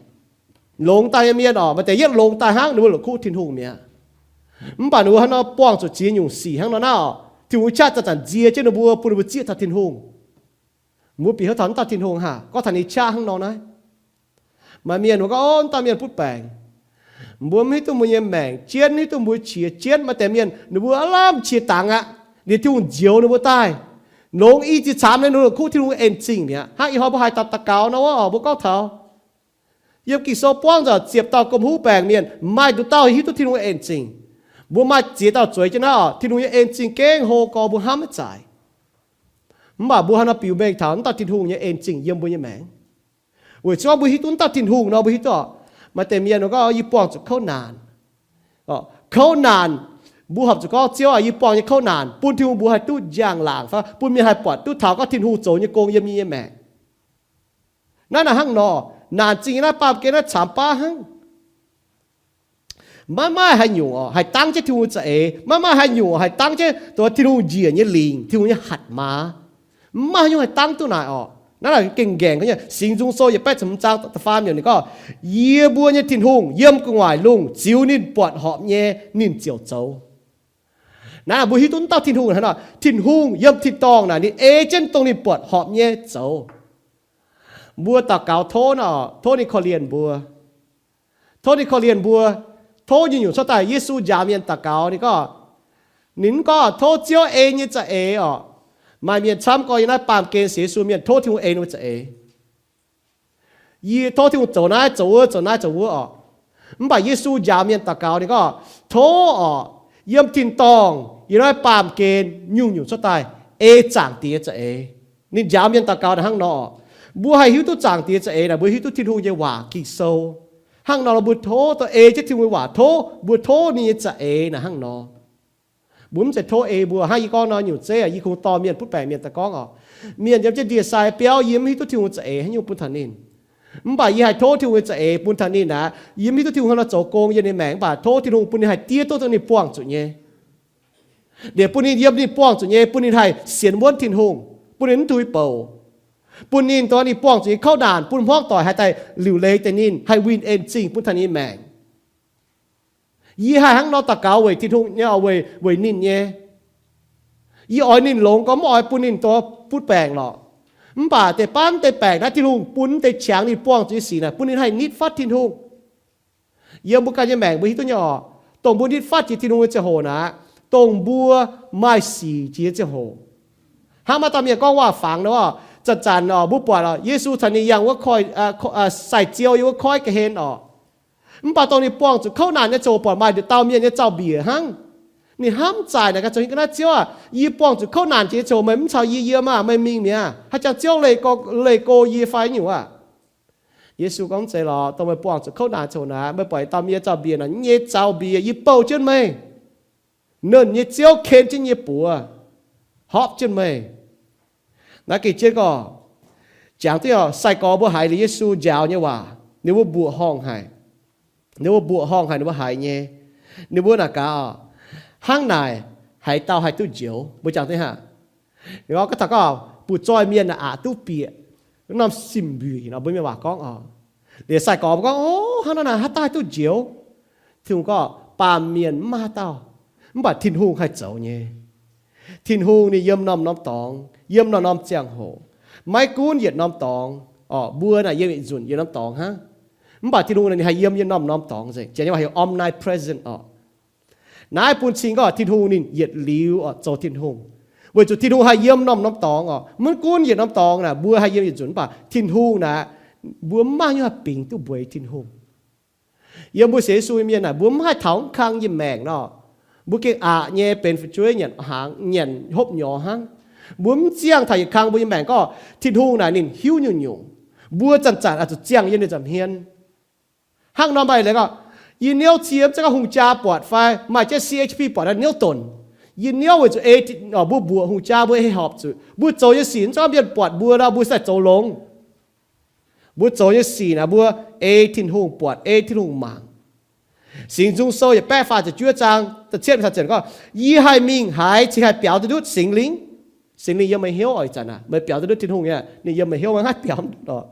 Longx daaih nyei mienh orqc, maaih deix yietv longx daaih hnangv, ninh mbuo la'kuqv Tin-Hungh mi'aqv. Mv baac ninh mbuo hnangv nor buangh zuqc ziex nyungc sic hnangv nor naaiv orqc, Tin-Hungh nyei qaqv zanc-zanc nzie jienv ninh mbuo, bun ninh mbuo zieqv taux Tin-Hungh. Mbuo bieqc hnyouv taux mv dauh Tin-Hungh haah, gorngv taux ninh qaqv hnangv nor naaiv. Maaih mienh mbuo gorngv, Ov, mv dauh mienh butv baengc. Mbuo mv hiuv duqv mbuo nyei maengc jienv, mv hiuv duqv mbuo qiex jienv. Maaih deix mienh ninh mbuo aav lamh qiex dangx aqv, liuz Tin-Hungh njoux ninh mbuo daaih. Longx i ziex camv nyei, ninh mbuo la'kuqv Tin-Hungh en zingh mi'aqv. Hnangv ih hnoi mbuo haih daux daux gaux nor, mbuo gorngv taux yiem Ging-Sou buangv nzengc ziepc dauh gomh huv baengc mienh, maaih nduqc dauh hiuv duqv Tin-Hungh en zingh. Mbuo maaih ziex dauh zueiz jienv naaiv orqc, Tin-Hungh nyei en zingh gengh hlo gorx, mbuo hnamv maiv zaaic. Mv baac mbuo hnangv nor biux mengh taux mv dauh Tin-Hungh nyei en zingh yiem mbuo nyei maengc. Weic zuqc mbuo hiuv duqv mv dauh Tin-Hungh nor, mbuo hiuv duqv orqc, maaih deix mienh gorngv, Yie buangh zuqc kouv naanc. Kouv naanc, mbuo horpc zuqc gorngv, Ziouv aac, yie buangh nyei kouv naanc bun Tin-Hungh mbuox haih duqv njang-laangc fai bun mienh haih buatc duqv taux gorngv Tin-Hungh zoux nyei gong yiem yie nyei maengc. Naaiv naaic hnangv nor, naanc zingh nyei naaiv baamh gen naaiv camx baav hnangv. Maiv maaih haaix nyungc orqc haih dangv jienv Tin-Hungh za'eix. Maiv maaih haaix nyungc orqc haih dangv jienv dongh Tin-Hungh njiec nyei lingc, Tin-Hungh nyei hatc maaz. Maiv maaih haaix nyungc haih dangv duqv naaic orqc. Naaiv naaic gengh nqaengc nyei. Singx Nzung Sou yietc baeqv ziepc hmz zaang da'faam yiemc ninh gorngv, Yie mbuo nyei Tin-Hungh, yiem gu'nguaaic lungh ziux ninh buatc horpc nyei ninh ziouc zoux. Naaiv mbuo hiuv duqv dauh Tin-Hungh hnangv nor, Tin-Hungh yiem tin-dorngh naaic ninh ei jienv dongh ninh buatc horpc nyei zoux. Mbuo daux gaux tov nor, tov ninh korv-lienh mbuo. Tov ninh korv-lienh mbuo. Tov nyungc-nyungc cuotv daaih Yesu njaaux mienh daux gaux ninh gorngv, ninh mv gorngv, Tov Ziouv ei nyei za'eix orqc. Maaih mienh camv gorngv yiem naaiv baamh gen sienx Yesu mienh tov Tin-Hungh ei ninh mbuo za'eix. Yie tov Tin-Hungh zoux naaiv zoux wuov zoux naaiv zoux wuov orqc. Mv baac Yesu njaaux mienh daux gaux ninh gorngv, Tov orqc, yiem tin-dorngh yiem naaiv baamh gen nyungc-nyungc cuotv daaih ei Zaangc Diex za'eix. Ninh njaaux mienh daux gaux naaic hnangv nor orqc. Mbuo haih hiuv duqv Zaangc Diex za'eix naaic mbuo hiuv duqv Tin-Hungh nyei waac Ging-Sou. Hnangv nor mbuo tov dongh ei jienv Tin-Hungh nyei waac, tov mbuo tov ninh nyei za'eix naaic hnangv nor. Mbuo mv zeiz tov ei mbuo. Hnangv yie gorngv nor nyungc zeiv yie kungx dorh mienh butv baengc mienh daaih gorngv orqc, mienh yiem jienv ndie-sai biauv, yie mv hiuv duqv Tin-Hungh za'eix haaix nyungc bun taux ninh. Mv baac yie haih tov Tin-Hungh nyei za'eix bun taux ninh aqv. Yie mv hiuv duqv Tin-Hungh hnangv nor zoux gong yiem ninh maengc, mv baac tov Tin-Hungh bun ninh haih diev duqv dongh ninh buangh zuqc nyei. Liuz bun ninh yiem ninh buangh zuqc nyei bun ninh haih sienx wuonv Tin-Hungh, bun ninh mv tuix bouc, bun ninh dongh ninh buangh zuqc nyei kouv naanc bun hmuangv doic haih daaih liuc leiz deix ninh, haih winh en zingh bun taux ninh nyei maengc. Yie haih hnangv nor daux gaux weic Tin-Hungh nyei, weic, weic ninh nyei. Yie oix ninh longx gorx, mv oix bun ninh dongh butv baengc lorqc. Mv baac deix baamv deix baengc naaiv Tin-Hungh bun deix qangx ninh buangh zuqc nyei sic naaic bun ninh haih nitv fatv Tin-Hungh. Yiem mbuo ganh nyei maengc mbuo hiuv duqv nyei orqc, dongh mbuo nitv fatv jiex Tin-Hungh nyei ziangh hoc naaic, dongh mbuo maaih sic jiex nyei ziangh hoc. Hnangv maaih dauh mienh gorngv waac-fangx nor, zanc-zanc orqc mbuo buatc orqc Yesu caux ninh yangh wuov koiv, sai-ziou yiem wuov koiv ga'hlen orqc. Mv baac dongh ninh buangh zuqc kouv naanc nyei ziangh hoc buatc maaih nduqc dauh mienh nyei zaux-mbiec hnangv. Ninh hnamv zaaic naaic ganh zoux haaix ga'naaiv, Ziouv aah, yie buangh zuqc kouv naanc jiex nyei ziangh hoc meih mv caux yie yiem aah, meih mingh mi'aqv. Haaix jangx Ziouv leih go, leih go yie fai nyungc aah? Yesu gorngv, Mv zeiz lorqc. Dongh meih buangh zuqc kouv naanc ziangh hoc naaic, meih buatc dauh mienh nyei zaux-mbiec naaic, nyei zaux-mbiec yie bouh jienv meih. Nernh nyei Ziouv ken jienv nyei buoz, hopv jienv meih. Naaiv gengh jienv gorngv, Jangx duqv oc, sai-gorx mbuo haiz liuz Yesu njaaux nyei waac, ninh mbuo mbuoqc horngh haic. Ninh mbuo mbuoqc horngh haic, ninh mbuo haiz nyei. Ninh mbuo naaic gaax oc, hnangv naaic haaix dauh haih duqv njoux? Mbuo jangx duqv hnangv. Gorngv taux gorngv butv-zoih mienh naaic aqc duqv bieqc norm sim-mbuic nor, mbuo mienh waac gorngv oc. Liuz sai-gorx mbuo gorngv, O, hnangv naaiv naaic haaix dauh haih duqv njoux? Tin-Hungh gorngv, Baamh mienh mv maaih haaix dauh, mv baac Tin-Hungh haih zoux nyei. Tin-Hungh ninh yiem norm-norm dorngx, yiem norm-norm ziangh hoc, maiv gunv yietc norm dorngx oc. Mbuo naaic yiem yietc nzunc yietc norm dorngx hnangv, mv baac Tin-Hungh ninh haih yiem yiem norm-norm dorngx nzengc. Janx nyei waac heuc omnipresent oc. Naaiv bun cing gorngv Tin-Hungh ninh yietc liuz oc zoux Tin-Hungh, weic zuqc Tin-Hungh haih yiem norm-norm dorngx oc. Maiv gunv yietc norm dorngx naaic mbuo haih yiem yietc nzunc, mv baac Tin-Hungh naaic, mbuo mv maaih haaix nyungc haih bingx duqv mbueix Tin-Hungh. Yiem mbuo sienx Yesu nyei mienh naaic, mbuo mv haih taux mv kang yiem maengc nor, mbuo gengh aqc nyei benx fu'jueiv nyanc hnaangx, nyanc hopv nyorx hnangv. Mbuo mv ziangh taux yietc kang mbuo nyei maengc gorngv Tin-Hungh naaic ninh hiuv nyungc-nyungc. Mbuo zanc-zanc oix zuqc ziangh yiem ninh nza'hmien. Hnangv nor maaih leiz gorngv, yie niouv cie mv zeiz gorngv hungh jaa buatc fai maaih jienv C H P buatc naaiv niouv donc. Yie niouv weic zuqc ei mbuo mbuoqc hungh jaa mbuo ei horpc zuqc mbuo zoux nyei sic mv zeiz gorngv mienh buatc mbuo nor mbuo sai zoux longx. Mbuo zoux nyei sic naaic mbuo ei Tin-Hungh buatc, ei Tin-Hungh mangc. Singx Nzung Sou yietc baeqv faah ziepc juov zaang da'cietv mingh taux ziepc gorngv, Yie haih mingh haaix cingx haih biaux duqv ndutv Singx Lingh? Singx Lingh yiem meih hnyouv oc. Ih zanc naaic meih biaux duqv ndutv Tin-Hungh nyei, ninh yiem meih hnyouv, meih mv haih biaux ndutv oc.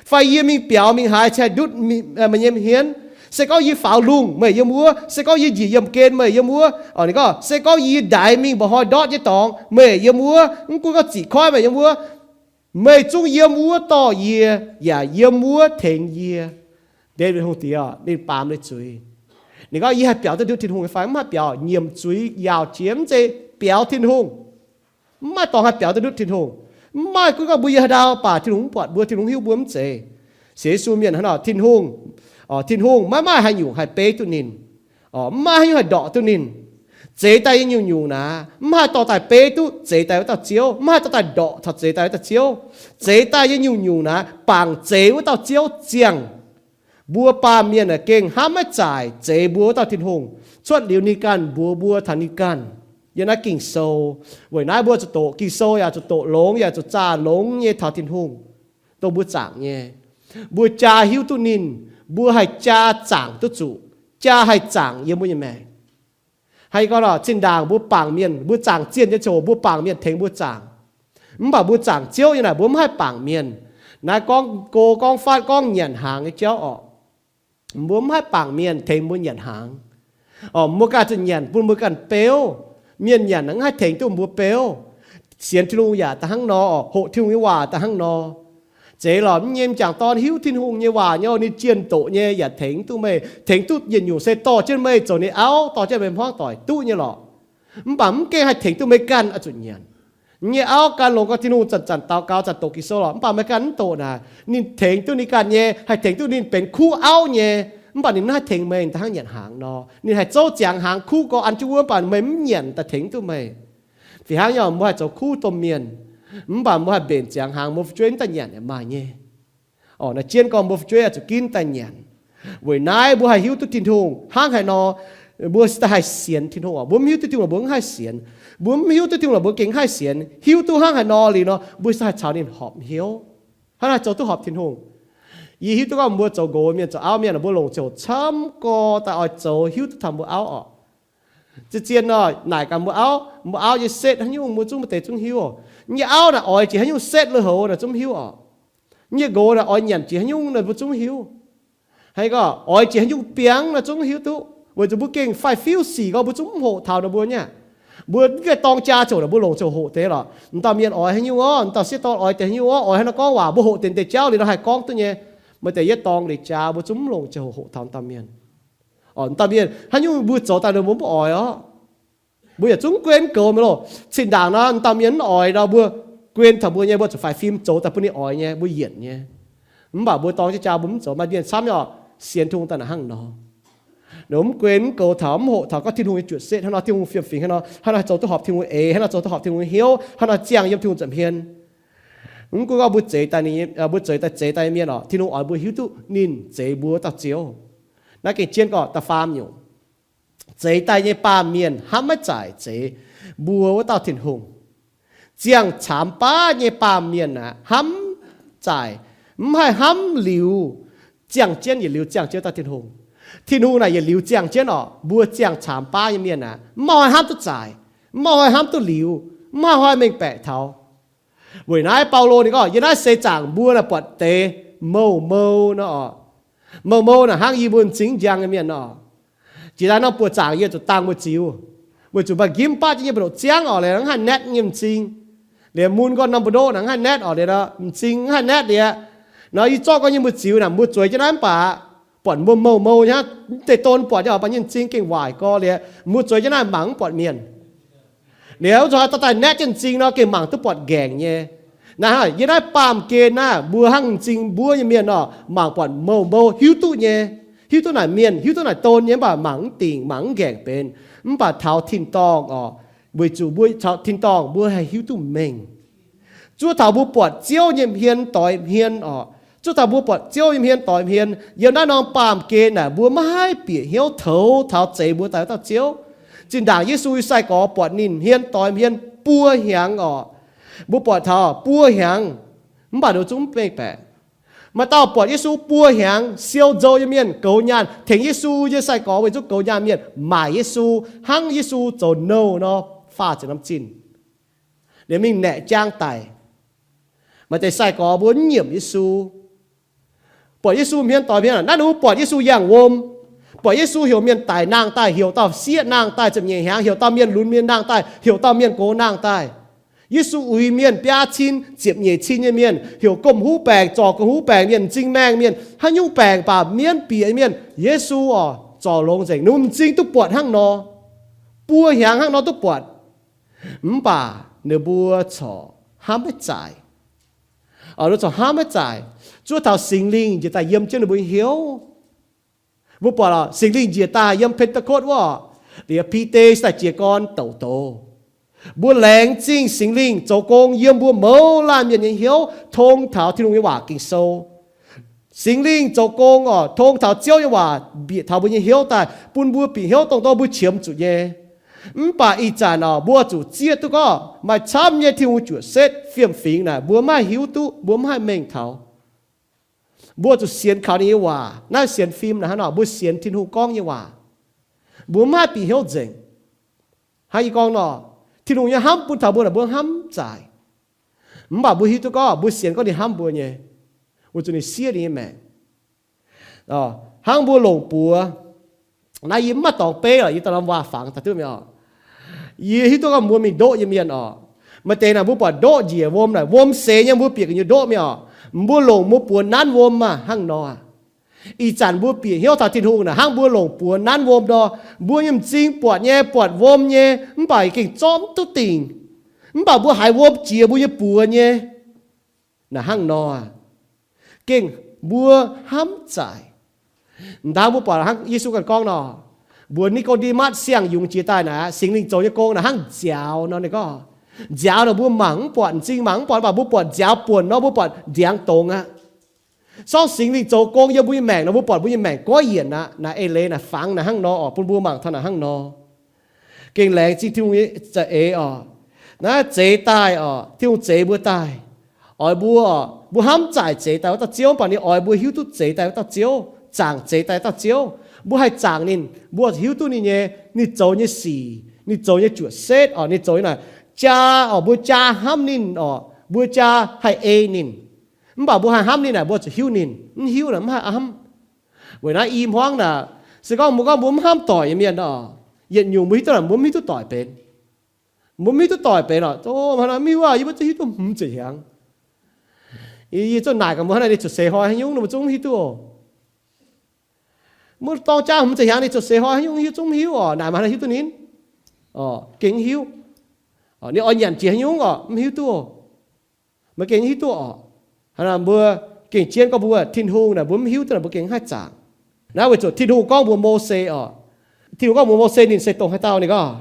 Fai yie mingh biaux mingh haaix cingx haih ndutv meih nyei hmien? Se gorngv yie faaux lungh, meih yiem wuov. Se gorngv yie njiec yiemh gen, meih yiem wuov. Ninh gorngv, se gorngv yie ndaix mingh mba'hnoi ndortv nyei dorngx, meih yiem wuov. Mv gunv gorngv ziqc koiv, meih yiem wuov. Meih zungv yiem wuov dorh yie, yaac yiem wuov tengx yie. Ndaawitv Hungh Diex ninh baamz ninh zuiz. Ninh gorngv, Yie haih biaux duqv ndutv Tin-Hungh nyei fai? Mv haih biaux. Nyiemc zuiz yaauc jiex, mv zeiz biaux Tin-Hungh. Mv maaih dorngx haih biaux duqv ndutv Tin-Hungh. Mv maaih gunv gorngv mbuo yiem haaix ndau, baac Tin-Hungh mv buatc mbuo, Tin-Hungh hiuv mbuo mv zeiz. Sienx Yesu mienh hnangv nor, Tin-Hungh, Tin-Hungh maiv maaih haaix nyungc haih beiv duqv ninh. Mv maaih haaix nyungc haih ndorqc duqv ninh. Zeix daaih nyei nyungc-nyungc naaic, mv haih dorh daaih beiv duqv zeix daaih wuov dauh Ziouv, mv haih dorh daaih ndorqc taux zeix daaih wuov dauh Ziouv. Zeix daaih nyei nyungc-nyungc naaic, bangc zeix wuov dauh Ziouv ziangh. Mbuo baamh mienh aah, gengh hnamv maiv zaaic zeix mbuo wuov dauh Tin-Hungh, cuotv liuz ninh ganh mbuox mbuo taux ninh ganh. Yiem naaiv Ging-Sou, weic naaiv mbuo zuqc doqc Ging-Sou yaac zuqc doqc longx, yaac zuqc zaah longx nyei taux Tin-Hungh, dongh mbuo zaangc nyei. Mbuo jaa hiuv duqv ninh, mbuo haih jaa zaangc duqv zuqc, jaa haih zaangc yiem mbuo nyei maengc. Haaix gorngv nor, zinh ndaangc mbuo bangc mienh, mbuo zaangc zienh nyei ziangh hoc mbuo bangc mienh tengx mbuo zaangc. Mv baac mbuo zaangc Ziouv nyei naaic, mbuo mv haih bangc mienh. Naaiv gorngv go, gorngv fatv, gorngv nyanc hnaangx nyei jauv orqc, mbuo mv haih bangc mienh tengx mbuo nyanc hnaangx. Orqc, mbuo ganh zuqc nyanc bun mbuo ganh beuv. Mienh nyanc mv haih tengx duqv mbuo beuv. Sienx Tin-Hungh yaac da'hnangv nor, hoqc Tin-Hungh nyei waac da'hnangv nor. Zeiz lorqc, mv nyei m'jangc dorn hiuv Tin-Hungh nyei waac nyei, ninh jienh doqc nyei yaac tengx duqv meih, tengx duqv yietc nyungc se dorh jienv meih zoux ninh auv, dorh jienv meih hmuangv doic duqv nyei lorqc. Mv baac mv gengh haih tengx duqv meih ganh oix zuqc nyanc. Nyei auv gan longx gorngv Tin-Hungh zanc-zanc daux gaux, zanc doqc Ging-Sou lorqc, mv baac meih ganh mv doqc naaic, ninh tengx duqv ninh ganh nyei, haih tengx duqv ninh benx kuv auv nyei. Mv baac ninh mv haih tengx meih da'hnangv nyanc hnaangx nor. Ninh haih zouv ziangx hnaangx kuv gorx an jienv wuov, mv baac meih mv nyanc daaih tengx duqv meih. Fih hnangv nyei, mbuo haih zoux kuv domh mienh, mv baac mbuo haih mbenc ziangx hnaangx, mbuo fu'jueiv mv daaih nyanc yaac maaih nyei. Orqc, naaiv jienv gorngv mbuo fu'jueiv oix zuqc ginv daaih nyanc. Weic naaiv mbuo haih hiuv duqv Tin-Hungh hnangv haaix nor, mbuo cingx daaih haih sienx Tin-Hungh orqc. Mbuo mv hiuv duqv Tin-Hungh mbuo mv haih sienx. Mbuo mv hiuv duqv Tin-Hungh mbuo gengh haih sienx. Hiuv duqv hnangv haaix nor liuz nor, mbuo cingx daaih haih caux ninh horpc hnyouv, hnangv naaiv zoux duqv horpc Tin-Hungh. Yie hiuv duqv gorngv mbuo zoux nqox mienh, zoux auv mienh, mbuo longc ziangh hoc camv gorx daaih oix zoux hiuv duqv taux mbuo auv orqc. Zien-zien nor, naaic gaax mbuo auv, mbuo auv nyei setv haaix nyungc mbuo zungv maaih deix zungv hiuv. Nyei auv naaic oix jiex haaix nyungc setv lui-houx naaic zungv hiuv orqc. Nyei nqox naaic oix nyanc jiex haaix nyungc naaic mbuo zungv hiuv. Haaix gorngv oix jiex haaix nyungc biangv naaic zungv hiuv duqv, weic zuqc mbuo gengh faix-fiuv sic gorngv mbuo zungv mv hoqc taux ninh mbuo nyei. Mbuo mv gaengh dorng jaa ziouc naaic mbuo longc ziouc hoqc deix lorqc. M'dauh mienh oix haaix nyungc orqc, m'dauh sieqv dorn oix deix haaix nyungc orqc, oix haaix nor gorngv waac mbuo hoqc deix deix jauv liuz nor haih gorngv duqv nyei. Maaih deix yietv dorng liuz jaax mbuo zungv mv longc ziouc hoqc taux m'dauh mienh. Orqc, m'dauh mienh haaix nyungc mbuo zoux daaih ninh mbuo mv oix orqc. Mbuo yaac zungv mv guen mv goux mienh loh. Zinh ndaangc nor m'dauh mienh mv oix nor mbuo guen taux mbuo nyei, mbuo zuqc faix fim zoux daaih bun ninh oix nyei, mbuo yienc nyei. Mv baac mbuo dorng jienv jaa mbuo mv zoux, maaih mienh camv nyei orqc, sienx Tin-Hungh daaih naaic hnangv nor. Ninh mv guen mv goux taux, mv hoqc taux gorngv Tin-Hungh nyei juoqc setv hnangv nor, Tin-Hungh fiem-fingx hnangv nor, hnangv nor haih zoux duqv horpc Tin-Hungh eix, hnangv nor zoux duqv horpc Tin-Hungh nyei hnyouv, hnangv nor ziangh yiem Tin-Hungh nza'hmien. Mv gunv gorngv mbuo zeix daaih ninh, mbuo zeix daaih zeix daaih nyei mienh orqc, Tin-Hungh oix mbuo hiuv duqv ninh zeix mbuo wuov dauh Ziouv. Naaiv gengh jienv gorngv da'faam nyungc. Zeix daaih nyei baamh mienh hnamv maiv zaaic zeix mbuo wuov dauh Tin-Hungh. Ziangh caamx baav nyei baamh mienh aqv, hnamv zaaic, mv haih hnamv liuz ziangh jienv, yietc liuz ziangh jienv dauh Tin-Hungh. Tin-Hungh naaic yietc liuz ziangh jienv orqc. Mbuo ziangh caamx baav nyei mienh aac, mv maaih hnamv duqv zaaic, mv maaih hnamv duqv liuz, mv maaih hnamv mengh baeqc taux. Weic naaiv Baulo ninh gorngv, yie naaiv seix zaangc mbuo naaic buatc deix mouh mou nor orqc. Mouh mou naaic hnangv yie mbuo m'zing njang nyei mienh nor. Jiex daaih norm buoqc zaangc yie zuqc dangh mbuo ziux, weic zuqc maaih njimv batv jienv nyei mbu'ndongx ziangv orqc, liuz mv haih naetv nyei m'zing. Liuz mun nqorn norm mbu'ndongx naaic mv haih naetv orqc, liuz m'zing mv haih naetv liuz. Nor yie zorqv gorngv nyei mbuo ziux naaic, mbuo zueiz jienv naaiv mv baac buatc mbuo mouh mou nyei hnangv, mv deix don buatc nyei orqc, mv baac nyei m'zing gengh waaic gorx liuz, mbuo zueiz jienv naaiv mangc mv buatc mienh. Liuz wuov zanc haaix dauh daaih naetv jienv m'zing nor, gengh mangc duqv buatc nqaengc nyei. Naaiv yie naaiv baamh gen naaiv, mbuo hnangv m'zing mbuov nyei mienh nor, mangc buatc mouh mou hiuv duqv nyei, hiuv duqv naaic mienh, hiuv duqv naaic don nyei, mv baac mangc mv dingc, mangc mv nqaengc benx. Mv baac taux tin-dorngh orqc, weic zuqc mbuo taux tin-dorngh mbuo haih hiuv duqv mengh. Zuov taux mbuo buatc Ziouv nyei hmien doix hmien orqc. Zuov taux mbuo buatc Ziouv nyei hmien doix hmien, yiem naaiv norm baamh gen naaic mbuo maiv haih bieqc hnyouv toux taux zeix mbuo daaih wuov dauh Ziouv. Zinh ndaangc Yesu nyei sai-gorx buatc ninh hmien doix hmien buo hnyangx orqc. Mbuo buatc taux buo hnyangx, mv baac ninh zungv mv mengh baeqc. Maaih dauh buatc Yesu buo hnyangx, siou nzou nyei mienh, goux nyaanh, tengx Yesu nyei sai-gorx weic zuqc goux nyaanh mienh maaic Yesu, hnangv Yesu zoux nouh nor, faah ziepc norm zinh, liuz mingh naeqc jaang daic. Maaih deix sai-gorx mbuo mv nyiemc Yesu. Buatc Yesu hmien doix hmien, naaiv ninh mbuo buatc Yesu yangh wuom, buatc Yesu heuc mienh daic nangh daaih, heuc dauh sieqv nangh daaih, ziepc nyeic hnyangx heuc dauh mienh lunx mienh nangh daaih, heuc dauh mienh gox nangh daaih. Yesu uix mienh biaa cin ziepc nyeic cin nyei mienh, heuc gomh huv baengc zorc gomh huv baengc mienh, m'zing maengh mienh, haaix nyungc baengc baac mienv bieqc nyei mienh, Yesu orqc, zorc longx nzengc. Ninh mbuo m'zing duqv buatc hnangv nor, buo hnyangx hnangv nor duqv buatc. Mv baac ninh mbuo corc hnamv maiv zaaic. Ninh corc hnamv maiv zaaic. Zuov taux Singx Lingh njiec daaih yiem jienv ninh mbuo nyei hnyouv. Mbuo buatc Singx Lingh njiec daaih yiem Pentekotv wuov, liuz Bide se daaih jiez gorn douc doz. Mbuo laengz zingh Singx Lingh zoux gong yiem mbuo mouz laanh mienh nyei hnyouv, tong taux Tin-Hungh nyei waac Ging-Sou. Singx Lingh zoux gong orqc, tong taux Ziouv nyei waac bieqc taux mbuo nyei hnyouv daaih, bun mbuo bieqc hnyouv dongh dorh mbuo qiemx zuqc nyei. Mv baac ih zanc orqc, mbuo zuqc zieqv duqv gorngv maaih camv nyei Tin-Hungh nyei juoqc setv fiem-fingx naaic mbuo mv haih hiuv duqv, mbuo mv haih mengh taux. Mbuo zuqc sienx kaux ninh nyei waac. Naaiv sienx fim naaic hnangv nor, mbuo sienx Tin-Hungh gorngv nyei waac, mbuo mv haih bieqc hnyouv nzengc. Hnangv yie gorngv nor, Tin-Hungh nyei hnamv bun taux mbuo naaic mbuo hnamv zaaic. Mv baac mbuo hiuv duqv gorngv mbuo sienx gorngv ninh hnamv mbuo nyei, weic zuqc ninh siev ninh nyei maengc. Hnangv mbuo longc buoz, naaiv yie mv maaih dorngx beiv lorqc, yie daaih norm waac-fangx daaih duqv mi'aqv. Yie hiuv duqv gorngv mbuo mingh ndoqv nyei mienh orqc, maaih deix naaic mbuo buatc ndoqv njiec wuom naaic, wuom seix nyei mbuo bieqc gu'nyuoz ndoqv mi'aqv. Mbuo longc mbuo buoz nanv wuom maah, hnangv nor. Ih zanc mbuo bieqc hnyouv taux Tin-Hungh naaic hnangv mbuo longc buoz nanv wuom nor, mbuo nyei m'zing buatc nyei, buatc wuom nyei, mv baac gengh zorqv mv duqv dingc. Mv baac mbuo haiz wuom jiex mbuo nyei buoz nyei. Naaic hnangv nor, gengh mbuo hnamv zaaic. M'daaih mbuo buatc hnangv Yesu ganh gorngv nor, mbuox Ni^ko^nde^matv siang-yungz jiex daaih naaic, Singx Lingh zoux nyei gong naaic hnangv nziaaux nor ninh gorngv. Nziaaux naaic mbuo mangc mv buatc, m'zing mangc mv buatc, mv baac mbuo buatc nziaaux buonc nor, mbuo buatc ndiangx dongz aqv. Sorng Singx Lingh zoux gong yiem mbuo nyei maengc nor, mbuo buatc mbuo nyei maengc goiv yienc aqv. Naaiv eix leiz naaic fangx naaic hnangv nor oc, bun mbuo mangc taux naaic hnangv nor. Gengh laengz zingh Tin-Hungh nyei za'eix oc. Naaiv zeix daaih oc, Tin-Hungh zeix mbuo daaih. Oix mbuo oc, mbuo hnamv zaaic zeix daaih wuov dauh Ziouv, mv baac ninh oix mbuo hiuv duqv zeix daaih wuov dauh Ziouv, zaangc zeix daaih dauh Ziouv. Mbuo haih zaangc ninh, mbuo hiuv duqv ninh nyei, ninh zoux nyei sic, ninh zoux nyei juoqc setv oc, ninh zoux nyei naaic jaa oc, mbuo jaa hnamv ninh oc, mbuo jaa haih ei ninh. Mv baac mbuo haih hnamv ninh naaic, mbuo zuqc hiuv ninh. Mv hiuv naaic mv haih hnamv. Weic naaiv i hmuangv naaic, se gorngv mbuo gorngv mbuo mv hnamv doic nyei mienh oc, yietc nyungc mbuo hiuv duqv naaic mbuo mv hiuv duqv doic benx. Mbuo mv hiuv duqv doic benx oc. Mv hiuv aac, yie mbuo zungv hiuv duqv hmz ziepc hnyangx. Yie zungv naaic gaax mbuo hnangv naaic, ninh zuqc seix hnoi haaix nyungc nor mbuo zungv mv hiuv duqv oc. Mbuo dorng jaa hmz ziepc hnyangx ninh zuqc seix hnoi haaix nyungc hiuv zungv mv hiuv oc. Naaic maaih haaix hiuv duqv ninh? Gengh mv hiuv. Ninh oix nyanc jiex haaix nyungc oc, mv hiuv duqv oc. Mbuo gengh mv hiuv duqv oc. Hnangv naaic mbuo gengh jienv gorngv mbuo Tin-Hungh naaic mbuo mv hiuv duqv naaic mbuo gengh mv haih zaangc. Naaiv weic zuqc Tin-Hungh gorngv mbuox Mose oc. Tin-Hungh gorngv mbuox Mose ninh se dongh haaix dauh ninh gorngv,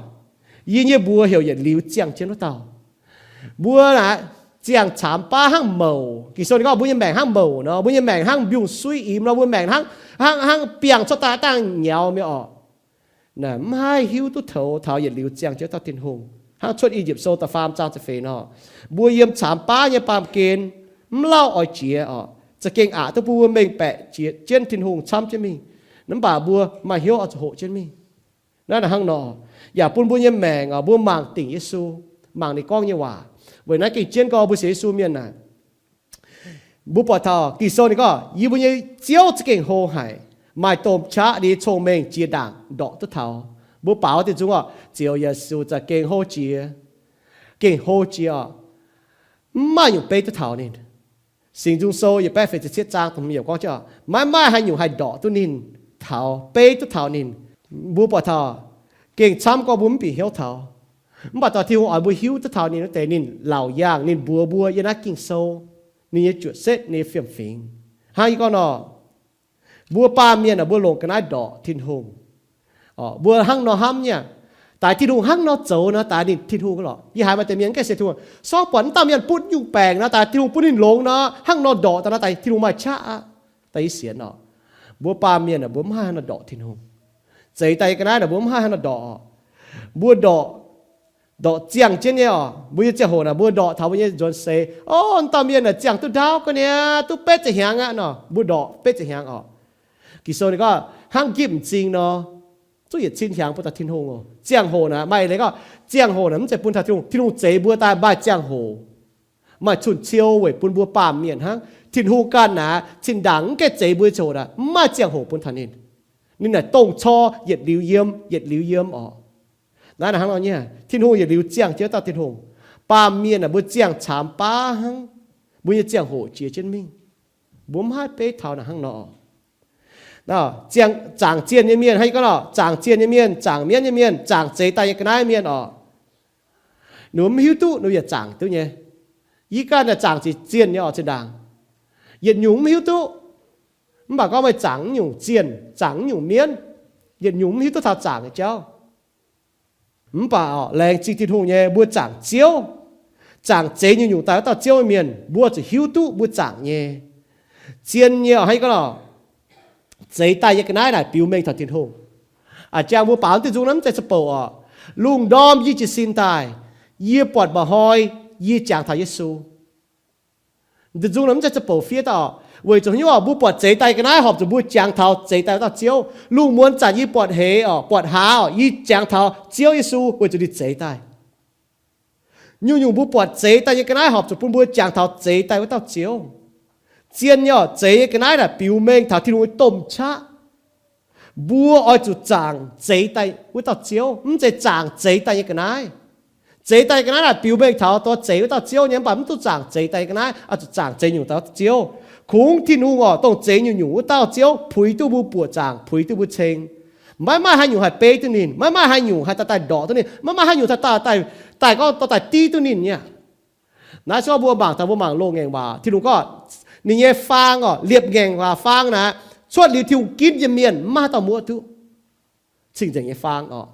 yie nyei mbuox heuc yietc liuz ziangh jienv wuov dauh. Mbuo naaic ziangh caamx baav hnangv mouc. Ging-Sou ninh gorngv mbuo nyei maengc hnangv mouc nor, mbuo nyei maengc hnangv mbiungc-suiv imx nor, mbuo maengc hnangv, hnangv, hnangv biangh cuotv daaih dangh nyaux mi'aqv oc. Naaic mv haih hiuv duqv toux taux yietc liuz ziangh jienv dauh Tin-Hungh. Hnangv Cuotv I^yipv Sou da'faam zaang ziepc feix nor, mbuo yiem caamx baav nyei baamh gen, mv lauh oix jiex oc, za'gengh aqc duqv bun mbuo mengh baeqc jiex jienv Tin-Hungh camv jienv mingh. Mv baac mbuo maaih hnyouv oix zuqc hoqc jienv mingh. Naaiv hnangv nor, yaac bun mbuo nyei maengc oc, mbuo mangc dingc Yesu, mangc ninh gorngv nyei waac. Weic naaiv gengh jienv gorngv mbuo sienx Yesu mienh naaic, mbuo buatc taux Ging-Sou ninh gorngv, yie mbuo nyei Ziouv za'gengh hlo haic, maaih domh qaqv ninh nyei cong-mengh jiex ndaangc ndorqc duqv taux. Mbuo baaux deix nzung oc, Ziouv Yesu za'gengh hlo jiex, gengh hlo jiex oc. Mv maaih nyungc beiv duqv taux ninh. Singx Nzung Sou yietc baeqv feix ziepc cietv zaang da'hmz yiemc gorngv, maiv maaih haaix nyungc haih ndorqc duqv ninh taux, beiv duqv taux ninh. Mbuo buatc taux gengh camv gorngv mbuo mv bieqc hnyouv taux. Mv baac dongh Tin-Hungh oix mbuo hiuv duqv taux ninh wuov deix, ninh laauc yaangh, ninh mbuox mbuo yiem naaiv Ging-Sou, ninh nyei juoqc setv, ninh nyei fiem-fingx. Hnangv yie gorngv nor, mbuo baamh mienh aah, mbuo longc ga'naaiv ndorqc Tin-Hungh. Mbuo hnangv nor hnamv nyei, daaix Tin-Hungh hnangv nor zoux nor, daaix ninh Tin-Hungh lorqc. Yie haiz maaih deix mienh gaengh sienx Tin-Hungh, sortv buatc wuov dauh mienh butv nyungc baengc nor, daaix Tin-Hungh bun ninh longx nor, hnangv nor ndorqc daaih nor, daaih Tin-Hungh maaih qaqv aqv. Daaih yie sienx oc, mbuo baamh mienh aah, mbuo mv haih hnangv nor ndorqc Tin-Hungh. Zeix daaih nyei ga'naaiv naaic mbuo mv haih hnangv nor ndorqc. Mbuo ndorqc, ndorqc ziangh jienv nyei oc. Mbuo nyei ziangh hoc naaic mbuo ndorqc taux mbuo nyei nzuonx seix, o, wuov dauh mienh naaic ziangh duqv ndaauv ga'naaiv, duqv betv ziepc hnyangx aqv nor, mbuo ndorqc betv ziepc hnyangx oc. Ging-Sou ninh gorngv hnangv njipv m'zing nor, zuqv yietc cin hnyangx bun taux Tin-Hungh oc. Ziangh hoc naaic maaih leiz gorngv, ziangh hoc naaic mv zeiz bun taux Tin-Hungh. Tin-Hungh zeix mbuo daaih maaih ziangh hoc, maaih cun-ciou weic bun mbuo baamh mienh hnangv. Tin-Hungh ganh naaic zinh ndaangc mv gaengh zeix mbuo ziangh hoc naaic, mv maaih ziangh hoc bun taux ninh. Ninh naaic dongh cor yietc liuz yiem, yietc liuz yiem oc. Naaiv hnangv nor nyei, Tin-Hungh yietc liuz ziangh jienv dauh Tin-Hungh. Baamh mienh aah, mbuo ziangh caamx baav hnangv, mbuo nyei ziangh hoc jiex jienv mingh. Mbuo mv haih beiv taux naaic hnangv nor. Zaangc zienh nyei mienh, hnangv yie gorngv nor, zaangc zienh nyei mienh, zaangc mienv nyei mienh, zaangc zeix daaih nyei ga'naaiv mienh oc, ninh mbuo mv hiuv duqv ninh mbuo yietc zaangc duqv nyei. Yie ganh naaic zaangc ziqc zienh nyei oc, zinh ndaangc yietc nyungc mv hiuv duqv. Mv baac gorngv meih zaangc naaiv nyungc zienh, zaangc naaiv nyungc mienv, yietc nyungc mv hiuv duqv taux zaangc nyei jauv. Mv baac oc, laengz zingh Tin-Hungh nyei, mbuo zaangc Ziouv, zaangc zeix nyungc-nyungc daaih wuov dauh Ziouv nyei mienh, mbuo zuqc hiuv duqv mbuo zaangc nyei. Zien nyei oc, hnangv yie gorngv nor, zeix daaih nyei ga'naaiv naaic biux mengh taux Tin-Hungh. A'jang mbuo baaux deix nzung naaiv mv zeiz za'bouc oc. Lungh ndorm yie jiez sin daaih, yie buatc mba'hnoi yie jangx taux Yesu. Deix nzung naaiv mv zeiz za'bouc fiev daaih oc, weic zuqc haaix nyungc oc, mbuo buatc zeix daaih nyei ga'naaiv horpc zuqc mbuo jangx taux zeix daaih wuov dauh Ziouv. Lungh muonz zanc yie buatc heix oc, buatc hlaax oc, yie jangx taux Ziouv Yesu weic zuqc ninh zeix daaih. Nyungc-nyungc mbuo buatc zeix daaih nyei ga'naaiv horpc zuqc bun mbuo jangx taux zeix daaih wuov dauh Ziouv. Zien nyei oc, zeix nyei ga'naaiv naaic biux mengh taux Tin-Hungh nyei domh qaqv. Mbuo oix zuqc zaangc zeix daaih wuov dauh Ziouv, mv zeiz zaangc zeix daaih nyei ga'naaiv. Zeix daaih nyei ga'naaiv naaic biux mengh taux dongh zeix wuov dauh Ziouv nyei, mv baac mv duqv zaangc zeix daaih nyei ga'naaiv, oix zuqc zaangc zeix nyungc daaih wuov dauh Ziouv. Kungx Tin-Hungh oc, dongh zeix nyungc-nyungc wuov dauh Ziouv puix duqv mbuo buoqc zaangc, puix duqv mbuo ceng. Maiv maaih haaix nyungc haih beiv duqv ninh, maiv maaih haaix nyungc haih daaih daaih ndorqc duqv ninh, maiv maaih haaix nyungc haih daaih, daaih, daaih gorngv dorh daaih div duqv ninh nyei aqv. Naaiv se gorngv mbuo mangc taux, mbuo mangc loz-ngaengc waac, Tin-Hungh gorngv ninh nyei faang oc, liepc ngaengc waac faang naaic, cuotv liuz Tin-Hungh ginv nyei mienh mv maaih haaix dauh muoqv duqv cing-nzengc nyei faang oc.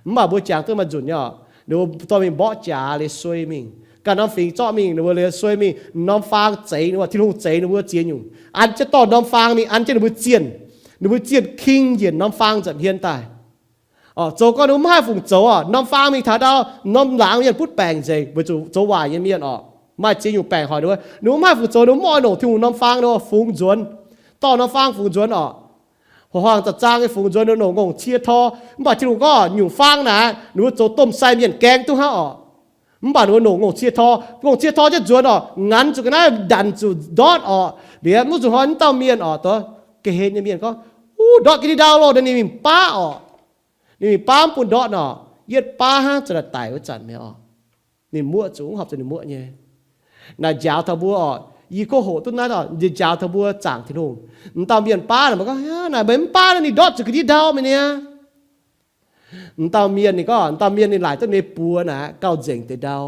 Mv baac mbuo jangx duqv maaih nzunc nyei oc, ninh mbuo dorh mingh mborqv jaax liuz suei mingh. Ganh norm fingx zorqv mingh, ninh mbuo liuz suei mingh, norm faang zeix, ninh mbuo, Tin-Hungh zeix ninh mbuo ziex nyungc. An jienv dorh norm faang mingh an jienv ninh mbuo zienh, ninh mbuo zienh king njiec norm faang nza'hmien daaih. Oc, zoux gorngv ninh mbuo mv haih fungc zoux oc, norm faang mingh taux ndau, norm laangz mienh butv baengc nzengc weic zuqc zoux waaic nyei mienh oc. Maaih ziex nyungc baengc hoic ninh mbuo, ninh mbuo mv haih fungc zoux, ninh mbuo mv oix nongc Tin-Hungh norm faang, ninh mbuo fungx nzuonx, dorh norm faang fungx nzuonx oc. Hua huaang za'zaang nyei fungx nzuonx, ninh mbuo nongc ngongh cie tor. Mv baac Tin-Hungh gorngv nyungc faang naaic, ninh mbuo zoux domh sai mienh gaeng duqv hnangv oc. Mv baac ninh mbuo nongc ngongh cie tor, ngongh cie tor jienv nzuonx oc, nganx zuqc ga'naaiv ndanc zuqc ndortv oc. Liuz mv zuqc hnoi mv dauh mienh oc, ga'hlen nyei mienh gorngv, uv, ndortv ga'ndiev ndau loh, ninh mingh baav oc. Ninh mingh baav mv bun ndortv nor, yietv baav hnangv, zuqc naaic daic wuov zanc mi'aqv oc. Ninh muoqv zuqc, mv horpc zuqc ninh muoqv nyei. Naaic njaaux taux mbuo oc, yie kov hoqc duqv naaiv oc, njaaux taux mbuo zaangc Tin-Hungh. M'dauh mienh baav naaic, mbuo gorngv, naaic meih mv baav naaic ninh ndortv zuqc ga'ndiev ndau mi'aqv. M'dauh mienh ninh gorngv, m'dauh mienh ninh laaic duqv ninh buoz naaic gauh nzengc deix ndau.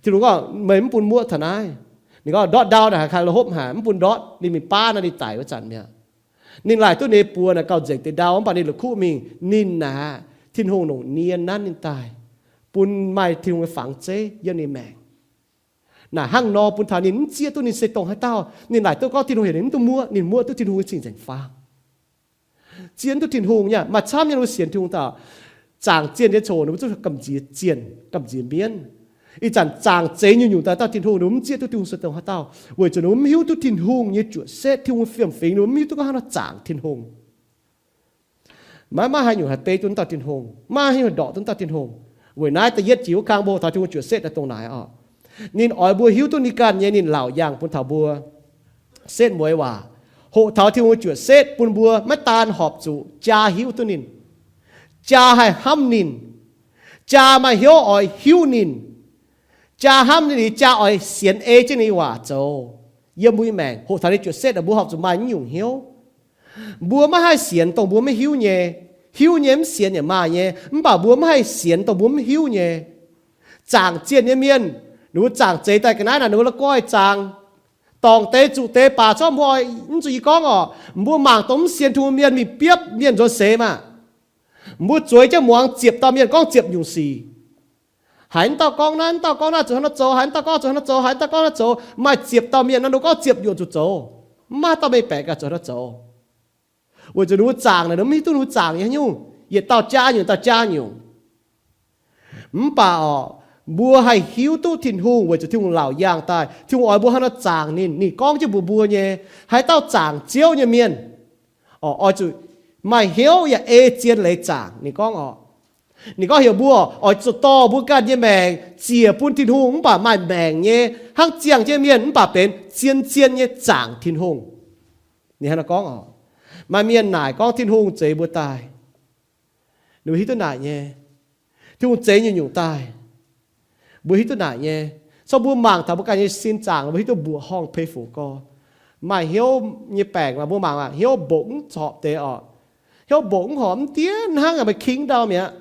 Tin-Hungh gorngv, meih mv bun muoqv taux naaiv. Ninh gorngv ndortv ndau naaic haaix kaaix la'hopv haic, mv bun ndortv, ninh mingh baav naaiv ninh daic wuov zanc mi'aqv. Ninh laaic duqv ninh buoz naaic gauh nzengc deix ndau, mv baac ninh la'kuqv mingh, ninh naaic, Tin-Hungh longc nie nanv ninh daaih, bun maaih Tin-Hungh nyei fangx zeiv yiem ninh maengc. Naaic hnangv nor bun taux ninh mv zieqv duqv ninh se dongh haaix dauh. Ninh laaic duqv gorngv Tin-Hungh heuc ninh mv duqv muoqv, ninh muoqv duqv Tin-Hungh nyei cing-nzengc faang. Zien duqv Tin-Hungh nyei, maaih camv nyei mbuo sienx Tin-Hungh daaih, zaangc zienh nyei coc ninh mbuo zuqc gamh nziex zienh, gamh nziex mienv. Ih zanc zaangc zeix nyungc-nyungc daaih dauh Tin-Hungh, ninh mbuo mv zieqv duqv Tin-Hungh se dongh haaix dauh, weic zuqc ninh mbuo mv hiuv duqv Tin-Hungh nyei juoqc setv, Tin-Hungh fiem-fingx, ninh mbuo mv hiuv duqv gorngv haaix nor zaangc Tin-Hungh. Maiv maaih haaix nyungc haih beiv duqv dauh Tin-Hungh, maiv maaih haaix nyungc haih ndorqc duqv dauh Tin-Hungh. Weic naaiv da'yietv jiex wuov kang mbuo hoqc taux Tin-Hungh juoqc setv daaih dongh naaic oc. Ninh oix mbuo hiuv duqv ninh ganh nyei, ninh laauc yaangh bun taux mbuo setv mueiz waac. Hoqc taux Tin-Hungh juoqc setv bun mbuo maiv daan horpc zuqc jaa hiuv duqv ninh, jaa haih hnamv ninh, jaa maaih hnyouv oix hiuv ninh, jaa hnamv ninh, jaa oix sienx ei jienv ninh nyei waac zoux yiem mbuo nyei maengc. Hoqc taux ninh juoqc setv aeqv, mbuo horpc zuqc maaih naaiv nyungc hnyouv. Mbuo maiv haih sienx dongh mbuo maiv hiuv nyei. Hiuv nyei mv sienx yaac maaih nyei, mv baac mbuo maiv haih sienx dongh mbuo mv hiuv nyei. Zaangc zienh nyei mienh, ninh mbuo zaangc zeix daaih ga'naaiv naaic, ninh mbuo la'guaih zaangc, dorngc deix zuqc deix baac corc mbuo oix, mv zuqc yie gorngv oc, mbuo mangc dongh mv sienx Tin-Hungh mienh mingh biopv mienh nzuonx seix maah. Mbuo zueiz jienv muangx ziepc dauh mienh gorngv ziepc nyungc sic. Haiz mv dauh gorngv naaiv, mv dauh gorngv naaiv zuqc hnangv naaiv zoux, haiz mv dauh gorngv zuqc hnangv naaiv zoux, haiz mv dauh gorngv zuqc hnangv naaiv zoux, maaih ziepc dauh mienh naaiv ninh gorngv ziepc nyungc zuqc zoux. Mv maaih dauh mengh baeqc ganh zuqc hnangv naaiv zoux. Weic zuqc ninh mbuo zaangc naaic, ninh mbuo mv hiuv duqv ninh mbuo zaangc nyei haaix nyungc, yietc dauh jaa nyungc, dauh jaa nyungc. Mv baac oc, mbuo haih hiuv duqv Tin-Hungh weic zuqc Tin-Hungh laauc yaangh daaih. Tin-Hungh oix mbuo hnangv nor zaangc ninh. Ninh gorngv jienv mbuox mbuo nyei, haaix dauh zaangc Ziouv nyei mienh, oix zuqc maaih hnyouv yaac ei zien leiz zaangc. Ninh gorngv oc, ninh gorngv heuc mbuo oix zuqc dorh mbuo ganh nyei maengc ziec bun Tin-Hungh, mv baac maaih maengc nyei, hnangv ziangh jienv mienh, mv baac benx zien-zien nyei zaangc Tin-Hungh. Ninh hnangv naaiv gorngv oc. Maaih mienh naaic gorngv Tin-Hungh zeix mbuo daaih, ninh mbuo hiuv duqv naaic nyei. Tin-Hungh zeix nyungc-nyungc daaih, mbuo hiuv duqv naaic nyei. So mbuo mangc taux mbuo ganh nyei sin zaangc, mbuo hiuv duqv mbuoqc horngh pei fu gorx, maaih hnyouv nyei baengc, mbuo mangc hnyouv mbopv mv corc deix oc. Hnyouv mbopv mv horpc mv diev hnangv maaih king ndau mi'aqv.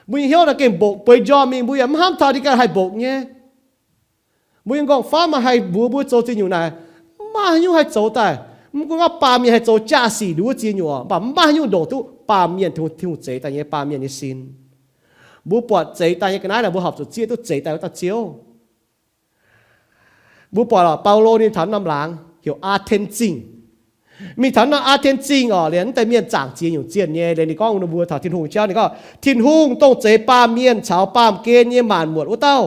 Mbuo nyei hnyouv naaiv gengh mbopv bueix njormh mingh, mbuo yaac mv hnamv taux ninh ganh haih mbopv nyei. Mbuo nyei nqorngv-famv maaih haih mbuox mbuo zoux ziex nyungc naaic, mv maaih haaix nyungc haih zoux daaih. Mv gunv gorngv baamh mienh haih zoux jaa-sic nduov ziex nyungc oc, mv baac mv maaih haaix nyungc ndongc duqv baamh mienh, Tin-Hungh zeix daaih nyei baamh mienh nyei sin. Mbuo buatc zeix daaih nyei ga'naaiv naaic, mbuo horpc zuqc zieqv duqv zeix daaih wuov dauh Ziouv. Mbuo buatc Baulo ninh taux norm laangz heuc Aa^ten Zingh. Mingh taux norm Aa^ten Zingh oc, liemh mv deix mienh zaangc ziex nyungc zienh nyei, liemh ninh gorngv mbuox taux Tin-Hungh jauv, ninh gorngv, Tin-Hungh dongh zeix baamh mienh caux baamh gen nyei maanc muotc wuov dauh,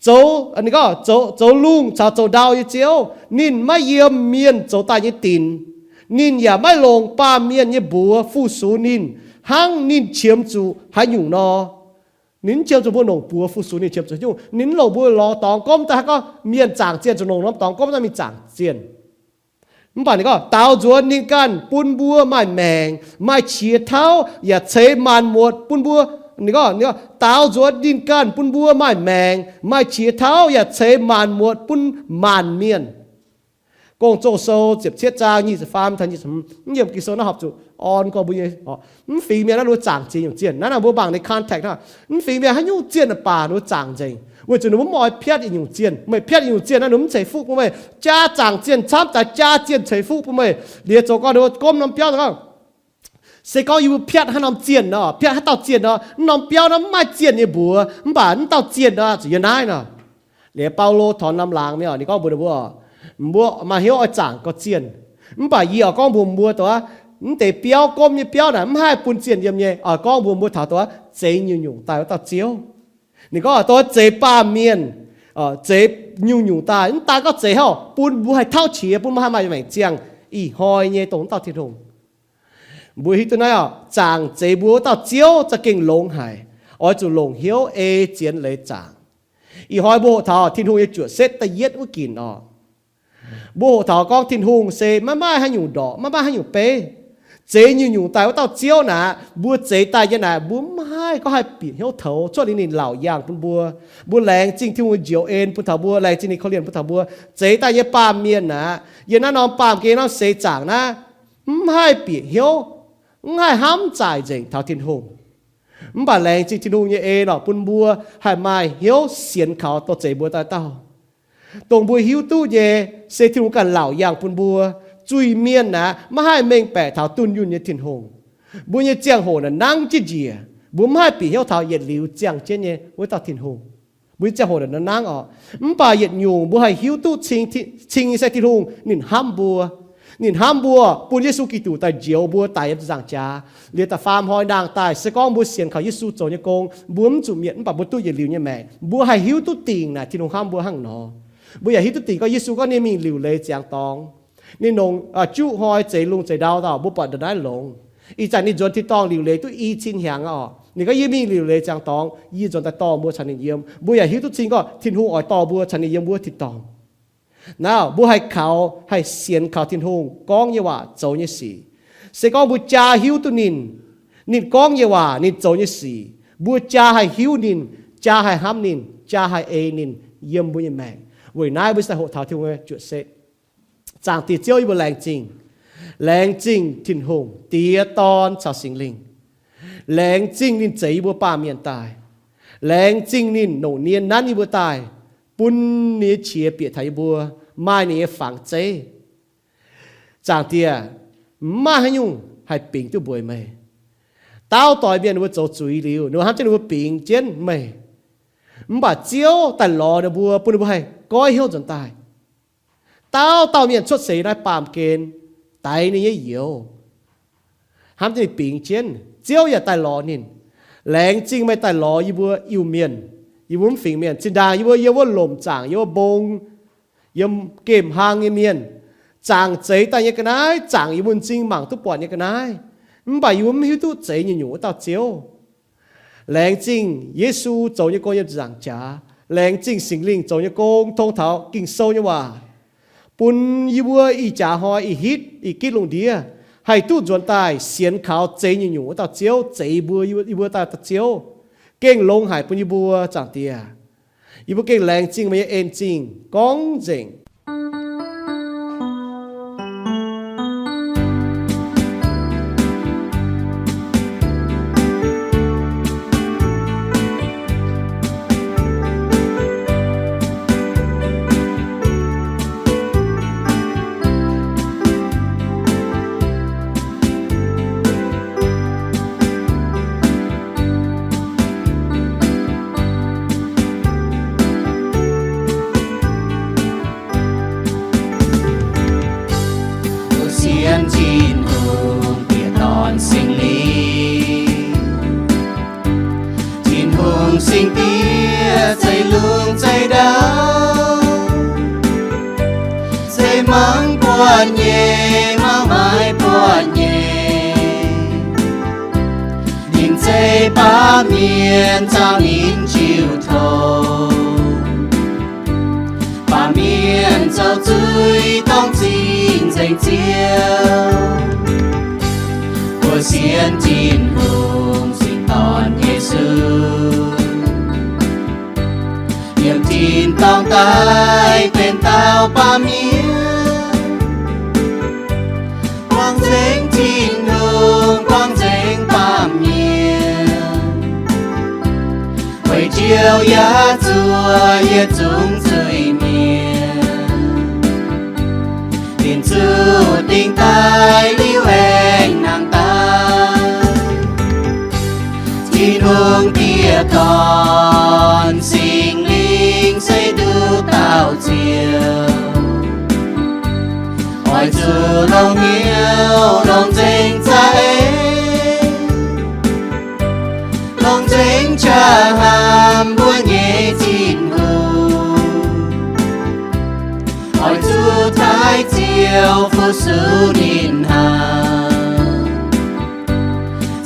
zoux, ninh gorngv, zoux lungh caux zoux ndau nyei Ziouv. Ninh maiv yiem mienh zoux daaih nyei dinc. Ninh yaac maiv longc baamh mienh nyei mbuox fu-sux ninh, hnangv ninh qiemx zuqc haaix nyungc nor. Ninh mv qiemx zuqc mbuo longc buoz fu-sux ninh qiemx zuqc haaix nyungc. Ninh mv longc mbuo lorz dorngx gomv daaih, hnangv gorngv mienh zaangc zienh zuqc longc norm dorngx gomv daaih mingh zaangc zienh. Mv baac ninh gorngv, daaux nzuonx ninh ganh bun mbuo maaih maengc, maaih qiex tauv, yaac ceix maanc muotc bun mbuo. Ninh gorngv, daaux nzuonx ninh ganh bun mbuo maaih maengc, maaih qiex tauv, yaac ceix maanc muotc bun maanc mienh. Gong-Zoh sou ziepc cietv zaang nyic ziepc faam taux nyic ziepc hmz, mv yiem Ging-Sou naaiv horpc zuqc orn gorx mbuo nyei. Mv fingx mienh naaiv ninh mbuo zaangc ziex nyungc zienh. Naaiv naaic mbuo mangc ninh context hnangv. Mv fingx mienh haaix nyungc zienh naaic baac ninh mbuo zaangc nzengc, weic zuqc ninh mbuo mv oix piatv yietc nyungc zienh. Meih piatv yietc nyungc zienh naaiv, ninh mbuo mv ceix fuqv bun meih. Jaa zaangc zienh camv daaih jaa zienh ceix fuqv bun meih. Liuz zoux gorngv ninh mbuo gomv norm biauv gorngv, se gorngv yie mbuo piatv haaix norm zienh nor, piatv haaix dauh zienh nor, mv norm biauv naaiv mv maaih zienh nyei mbuox, mv baac mv dauh zienh nor zuqc yiem naaiv nor. Liuz Baulo taux norm laangz mingh oc, ninh gorngv mbuox ninh mbuo, mbuo maaih hnyouv oix zaangc gorx zienh, mv baac yie oix gorngv mbuox mbuo dongh mv deix biauv, gomv nyei biauv naaic mv haih bun zienh yiem nyei. Oix gorngv mbuox mbuo taux dongh zeix nyungc-nyungc daaih wuov dauh Ziouv. Ninh gorngv dongh zeix baamh mienh, zeix nyungc-nyungc daaih, mv daan gorngv zeix haaix, bun mbuo haih tauv qiex, bun mbuo haih maaih maengc ziangh ih hnoi nyei dongh wuov dauh Tin-Hungh. Mbuo hiuv duqv naaiv oc, zaangc zeix mbuo wuov dauh Ziouv za'gengh longx haic. Oix zuqc longc hnyouv ei zienx leiz zaangc. Ih hnoi mbuo hoqc taux Tin-Hungh nyei juoqc setv da'yietv wuov ginc oc. Mbuo hoqc taux gorngv Tin-Hungh se maiv maaih haaix nyungc ndorqc, maiv maaih haaix nyungc beiv. Zeix nyungc-nyungc daaih wuov dauh Ziouv naaic, mbuo zeix daaih nyei naaic, mbuo mv haih gorngv haih bieqc hnyouv toux cuotv liuz ninh laauc yaangh bun mbuo. Mbuo laengz zingh Tin-Hungh njoux en bun taux mbuo, laengz zingh ninh korv-lienh bun taux mbuo. Zeix daaih nyei baamh mienh naaic, yiem naaiv norm baamh gen norm seix zaangc naaiv, mv haih bieqc hnyouv, mv haih hnamv zaaic nzengc taux Tin-Hungh. Mv baac laengz zingh Tin-Hungh nyei en oc, bun mbuo haih maaih hnyouv sienx kaux dongh zeix mbuo daaih dauh. Dongh mbuo hiuv duqv nyei, se Tin-Hungh ganh laauc yaangh bun mbuo. Zuiz-mienh naaic maiv haih mengh baeqc taux dunh yunh nyei Tin-Hungh. Mbuo nyei ziangh hoc naaic nangv jienv njiec, mbuo mv haih bieqc hnyouv taux yietc liuz ziangh jienv nyei wuov dauh Tin-Hungh. Mbuo nyei ziangh hoc naaic nangv oc. Mv baac yietc nyungc mbuo haih hiuv duqv cing nyei se Tin-Hungh ninh hnamv mbuo. Ninh hnamv mbuo, bun Yesu Giduc daaih njoux mbuo daic yiem ziepc nzaangc jaax. Liuz da'faam hnoi ndaangc daaih, se gorngv mbuo sienx kaux Yesu zoux nyei gong, mbuo mv zuqc mietc, mv baac mbuo duqv yietc liuz nyei maengc. Mbuo haih hiuv duqv dingc naaic Tin-Hungh hnamv mbuo hnangv nor. Mbuo yaac hiuv duqv dingc gorngv Yesu gorngv ninh mingh liuc leiz ziangx dorngx. Ninh longc, aa, juqv hnoi zeix lungh zeix ndau dauh, mbuo buatc ndongc naaiv longx. Ih zanc ninh nzuonx tin-dorngh liuc leiz duqv i cin hnyangx oc. Ninh gorngv, yie mingh liuc leiz ziangx dorngx, yie nzuonx daaih dorh mbuo caux ninh yiem. Mbuo yaac hiuv duqv cing gorngv Tin-Hungh oix dorh mbuo caux ninh yiem wuov tin-dorngh. Naaiv mbuo haih kaux, haih sienx kaux Tin-Hungh gorngv nyei waac, zoux nyei sic. Se gorngv mbuo jaa hiuv duqv ninh, ninh gorngv nyei waac, ninh zoux nyei sic, mbuo jaa haih hiuv ninh, jaa haih hnamv ninh, jaa haih ei ninh yiem mbuo nyei maengc. Weic naaiv mbuo se daaih hoqc taux Tin-Hungh nyei juoqc setv. Zaangc Diex Ziouv, yie mbuo laengz zingh. Laengz zingh Tin-Hungh, Diex, Dorn caux Singx Lingh. Laengz zingh ninh zeix yie mbuo baamh mienh daaih. Laengz zingh ninh longc nie nanv yie mbuo daaih, bun ninh nyei qiex bieqc taux yie mbuo, maaih ninh nyei fangx zeiv. Zaangc Diex, mv maaih haaix nyungc haih bingx duqv mbuox meih. Dauh doix mienh ninh mbuo zoux zuiz liuz, ninh mbuo hnamv jienv ninh mbuo bingx jienv meih. Mv baac Ziouv daaih lorz ninh mbuo, bun ninh mbuo haih goiv hnyouv nzuonx daaih. Dauh dauh mienh cuotv seix naaiv baamh gen daix ninh nyei youz, hnamv jienv ninh bingx jienv. Ziouv yaac daaih lorz ninh. Laengz zingh meih daaih lorz yie mbuo Iu-Mienh, yie mbuo mv fingx mienh. Zinh ndaangc yie mbuo yiem wuov lomc zaangc, yiem wuov mbong, yiem gemh hlang nyei mienh, zaangc zeix daaih nyei ga'naaiv, zaangc yie mbuo m'zing mangc duqv buatc nyei ga'naaiv, mv baac yie mbuo mv hiuv duqv zeix nyungc-nyungc wuov dauh Ziouv. Laengz zingh Yesu zoux nyei gong yiem nzaangc jaax. Laengz zingh Singx Lingh zoux nyei gong, tong taux Ging-Sou nyei waac, bun yie mbuo ih jaax hnoi ih hitv ih gitv lungh ndiev haih duqv nzuonx daaih sienx kaux zeix nyungc-nyungc wuov dauh Ziouv zeix mbuo, yie mbuo daaih dauh Ziouv, gengh longx haic bun yie mbuo, Zaangc Diex. Yie mbuo gengh laengz zingh meih nyei en zingh gorngv nzengc. Mbuo sienx Tin-Hungh Diex, Dorn, Singx Lingh. Tin-Hungh Singx Diex zeix lungh zeix ndau, se mangc buatc nyei, mangc maaiz buatc nyei. Ninh zeiv baamh mienh caux ninh jiu tong. Baamh mienh zoux zuiz dongh zingh nzengc Ziouv. Mbuo sienx Tin-Hungh Singx Dorn Yesu, yiem tin-dorngh daaih benx dauh baamh mienh, buangh nzengc Tin-Hungh, buangh nzengc baamh mienh, weic Ziouv yaac zuov yietc zungv zuiz-mienh. Ninh zuqc dingc daaih liuz aengx nangh daaih. Tin-Hungh Diex, Dorn, Singx Lingh se nduqc dauh Ziouv, oix zuqc longc hnyouv longc nzengc za'eix, longc nzengc qaqv hnamv mbuo nyei Tin-Hungh. Oix zuqc taaih Ziouv fu-sux ninh hnangv,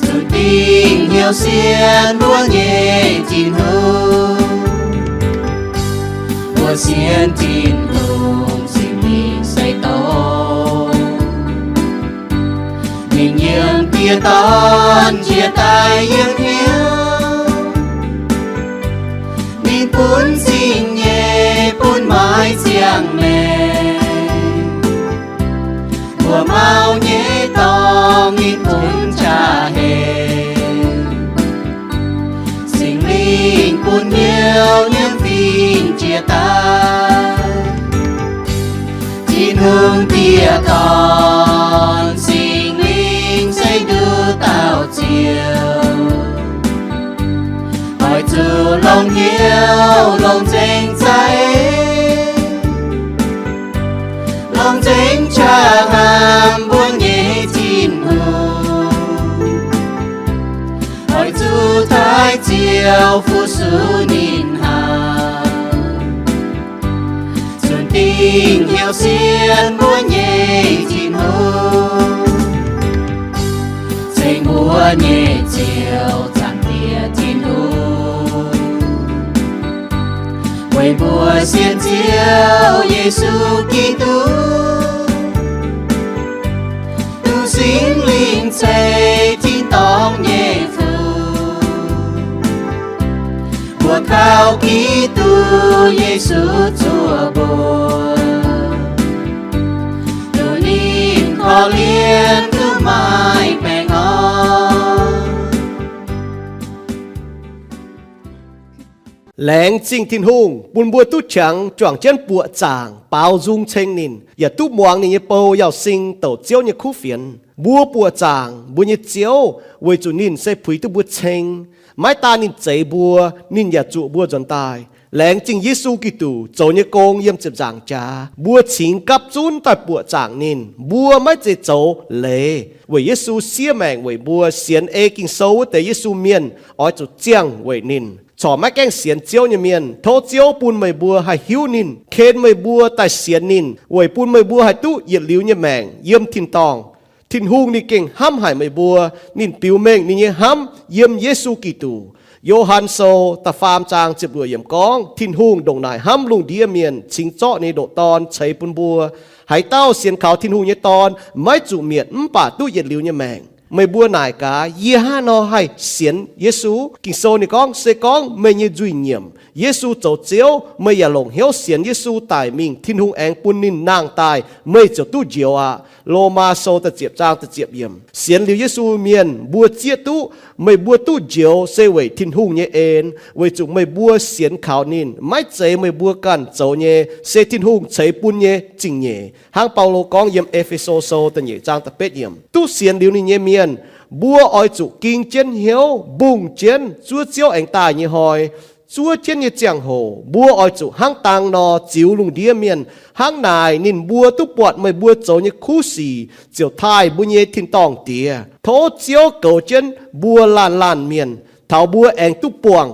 zuqc dingc hnyouv sienx mbuo nyei Tin-Hungh. Mbuo sienx Tin-Hungh Singx Lingh se dongh ninh yiem Diex Dorn jiex daaih yiem hnyouv. Ninh bun zingh nyei, bun maaiz ziangh maengc, mbuo mauv nyei dorngx ninh bun jaa-hemx. Singx Lingh bun hnyouv yiem fingx jiex daaih. Tin-Hungh Diex, Dorn, Singx Lingh se nduqc dauh Ziouv, oix zuqc longc hnyouv longc nzengc za'eix, longc nzengc qaqv hnamv Ziouv fu-sux ninh haic, zunc dingc hnyouv sienx mbuo nyei Tin-Hungh, ceng mbuo nyei Ziouv, Zaangc Diex Tin-Hungh. Weic mbuo sienx Ziouv Yesu Giduc, duqv Singx Lingh ceix tin-dorngh nyei fuqv, mbuo kaux Giduc Yesu zuov mbuox, duqv ninh korv-lienh duqv maaih baengh orn. Laengz zingh Tin-Hungh bun mbuo duqv qangx juangc jienv buoqc zaangc baaux nzung ceng ninh, yaac duqv muangx ninh nyei bou Yauz Sing douc Ziouv nyei kuv fienx. Mbuo buoqc zaangc mbuo nyei Ziouv weic zuqc ninh se puix duqv mbuo ceng. Maiv daan ninh zeix mbuo, ninh yaac zuqc mbuo nzuonx daaih. Laengz zingh Yesu Giduc zoux nyei gong yiem ziepc nzaangc jaax, mbuo cingx gapv zunv daaih buoqc zaangc ninh. Mbuo maiv zeiz zoux leiz weic Yesu siev maengc weic mbuo. Sienx ei Ging-Sou wuov deix Yesu mienh oix zuqc ziangh weic ninh. Corc maiv gaengh sienx Ziouv nyei mienh, tov Ziouv bun meih mbuo haih hiuv ninh, ken meih mbuo daaih sienx ninh, weic bun meih mbuo haih duqv yietc liuz nyei maengc yiem tin-dorngh. Tin-Hungh ninh gengh hnamv haic meih mbuo. Ninh biux mengh ninh nyei hnamv yiem Yesu Giduc. Yo^han Sou da'faam zaang ziepc luoqc yiemc gorngv, Tin-Hungh ndongc naaic hnamv lungh ndiev mienh, cingx zorqv ninh nyei ndoqc Dorn ceix bun mbuo. Haaix dauh sienx kaux Tin-Hungh nyei Dorn maiv zuqc mietc, mv baac duqv yietc liuz nyei maengc. Meih mbuo naaic gaax, yie hnangv haaix nor haih sienx Yesu? Ging-Sou ninh gorngv, se gorngv meih nyei nzuih nyiemc Yesu zoux Ziouv, meih yaac longc hnyouv sienx Yesu daic mingh, Tin-Hungh aengx bun ninh nangh daaih, meih ziouc duqv njoux aqv. Lomaa Sou da'ziepc zaang da'ziepc yiemc. Sienx liuz Yesu mienh mbuo zieqv duqv meih mbuo duqv njoux se weic Tin-Hungh nyei en, weic zuqc meih mbuo sienx kaux ninh, maiv zeiz meih mbuo ganh zoux nyei, se Tin-Hungh ceix bun nyei zingh nyeic. Hnangv Baulo gorngv yiem E^fe^so Sou da'nyeic zaang da'betv yiemc. Duqv sienx liuz ninh nyei mienh, mbuo oix zuqc ging jienv hnyouv, mbungh jienv zuov Ziouv aengx daaih nyei hnoi. Zuov jienv nyei ziangh hoc mbuo oix zuqc hnangv dang nor ziux lungh ndiev mienh. Hnangv naaic ninh mbuo duqv buatc meih mbuo zoux nyei kuv sic ziouc taaih mbuo nyei tin-dorngh Diex. Tov Ziouv goux jienv mbuo laanh laanh mienh, taux mbuo aengx duqv buangh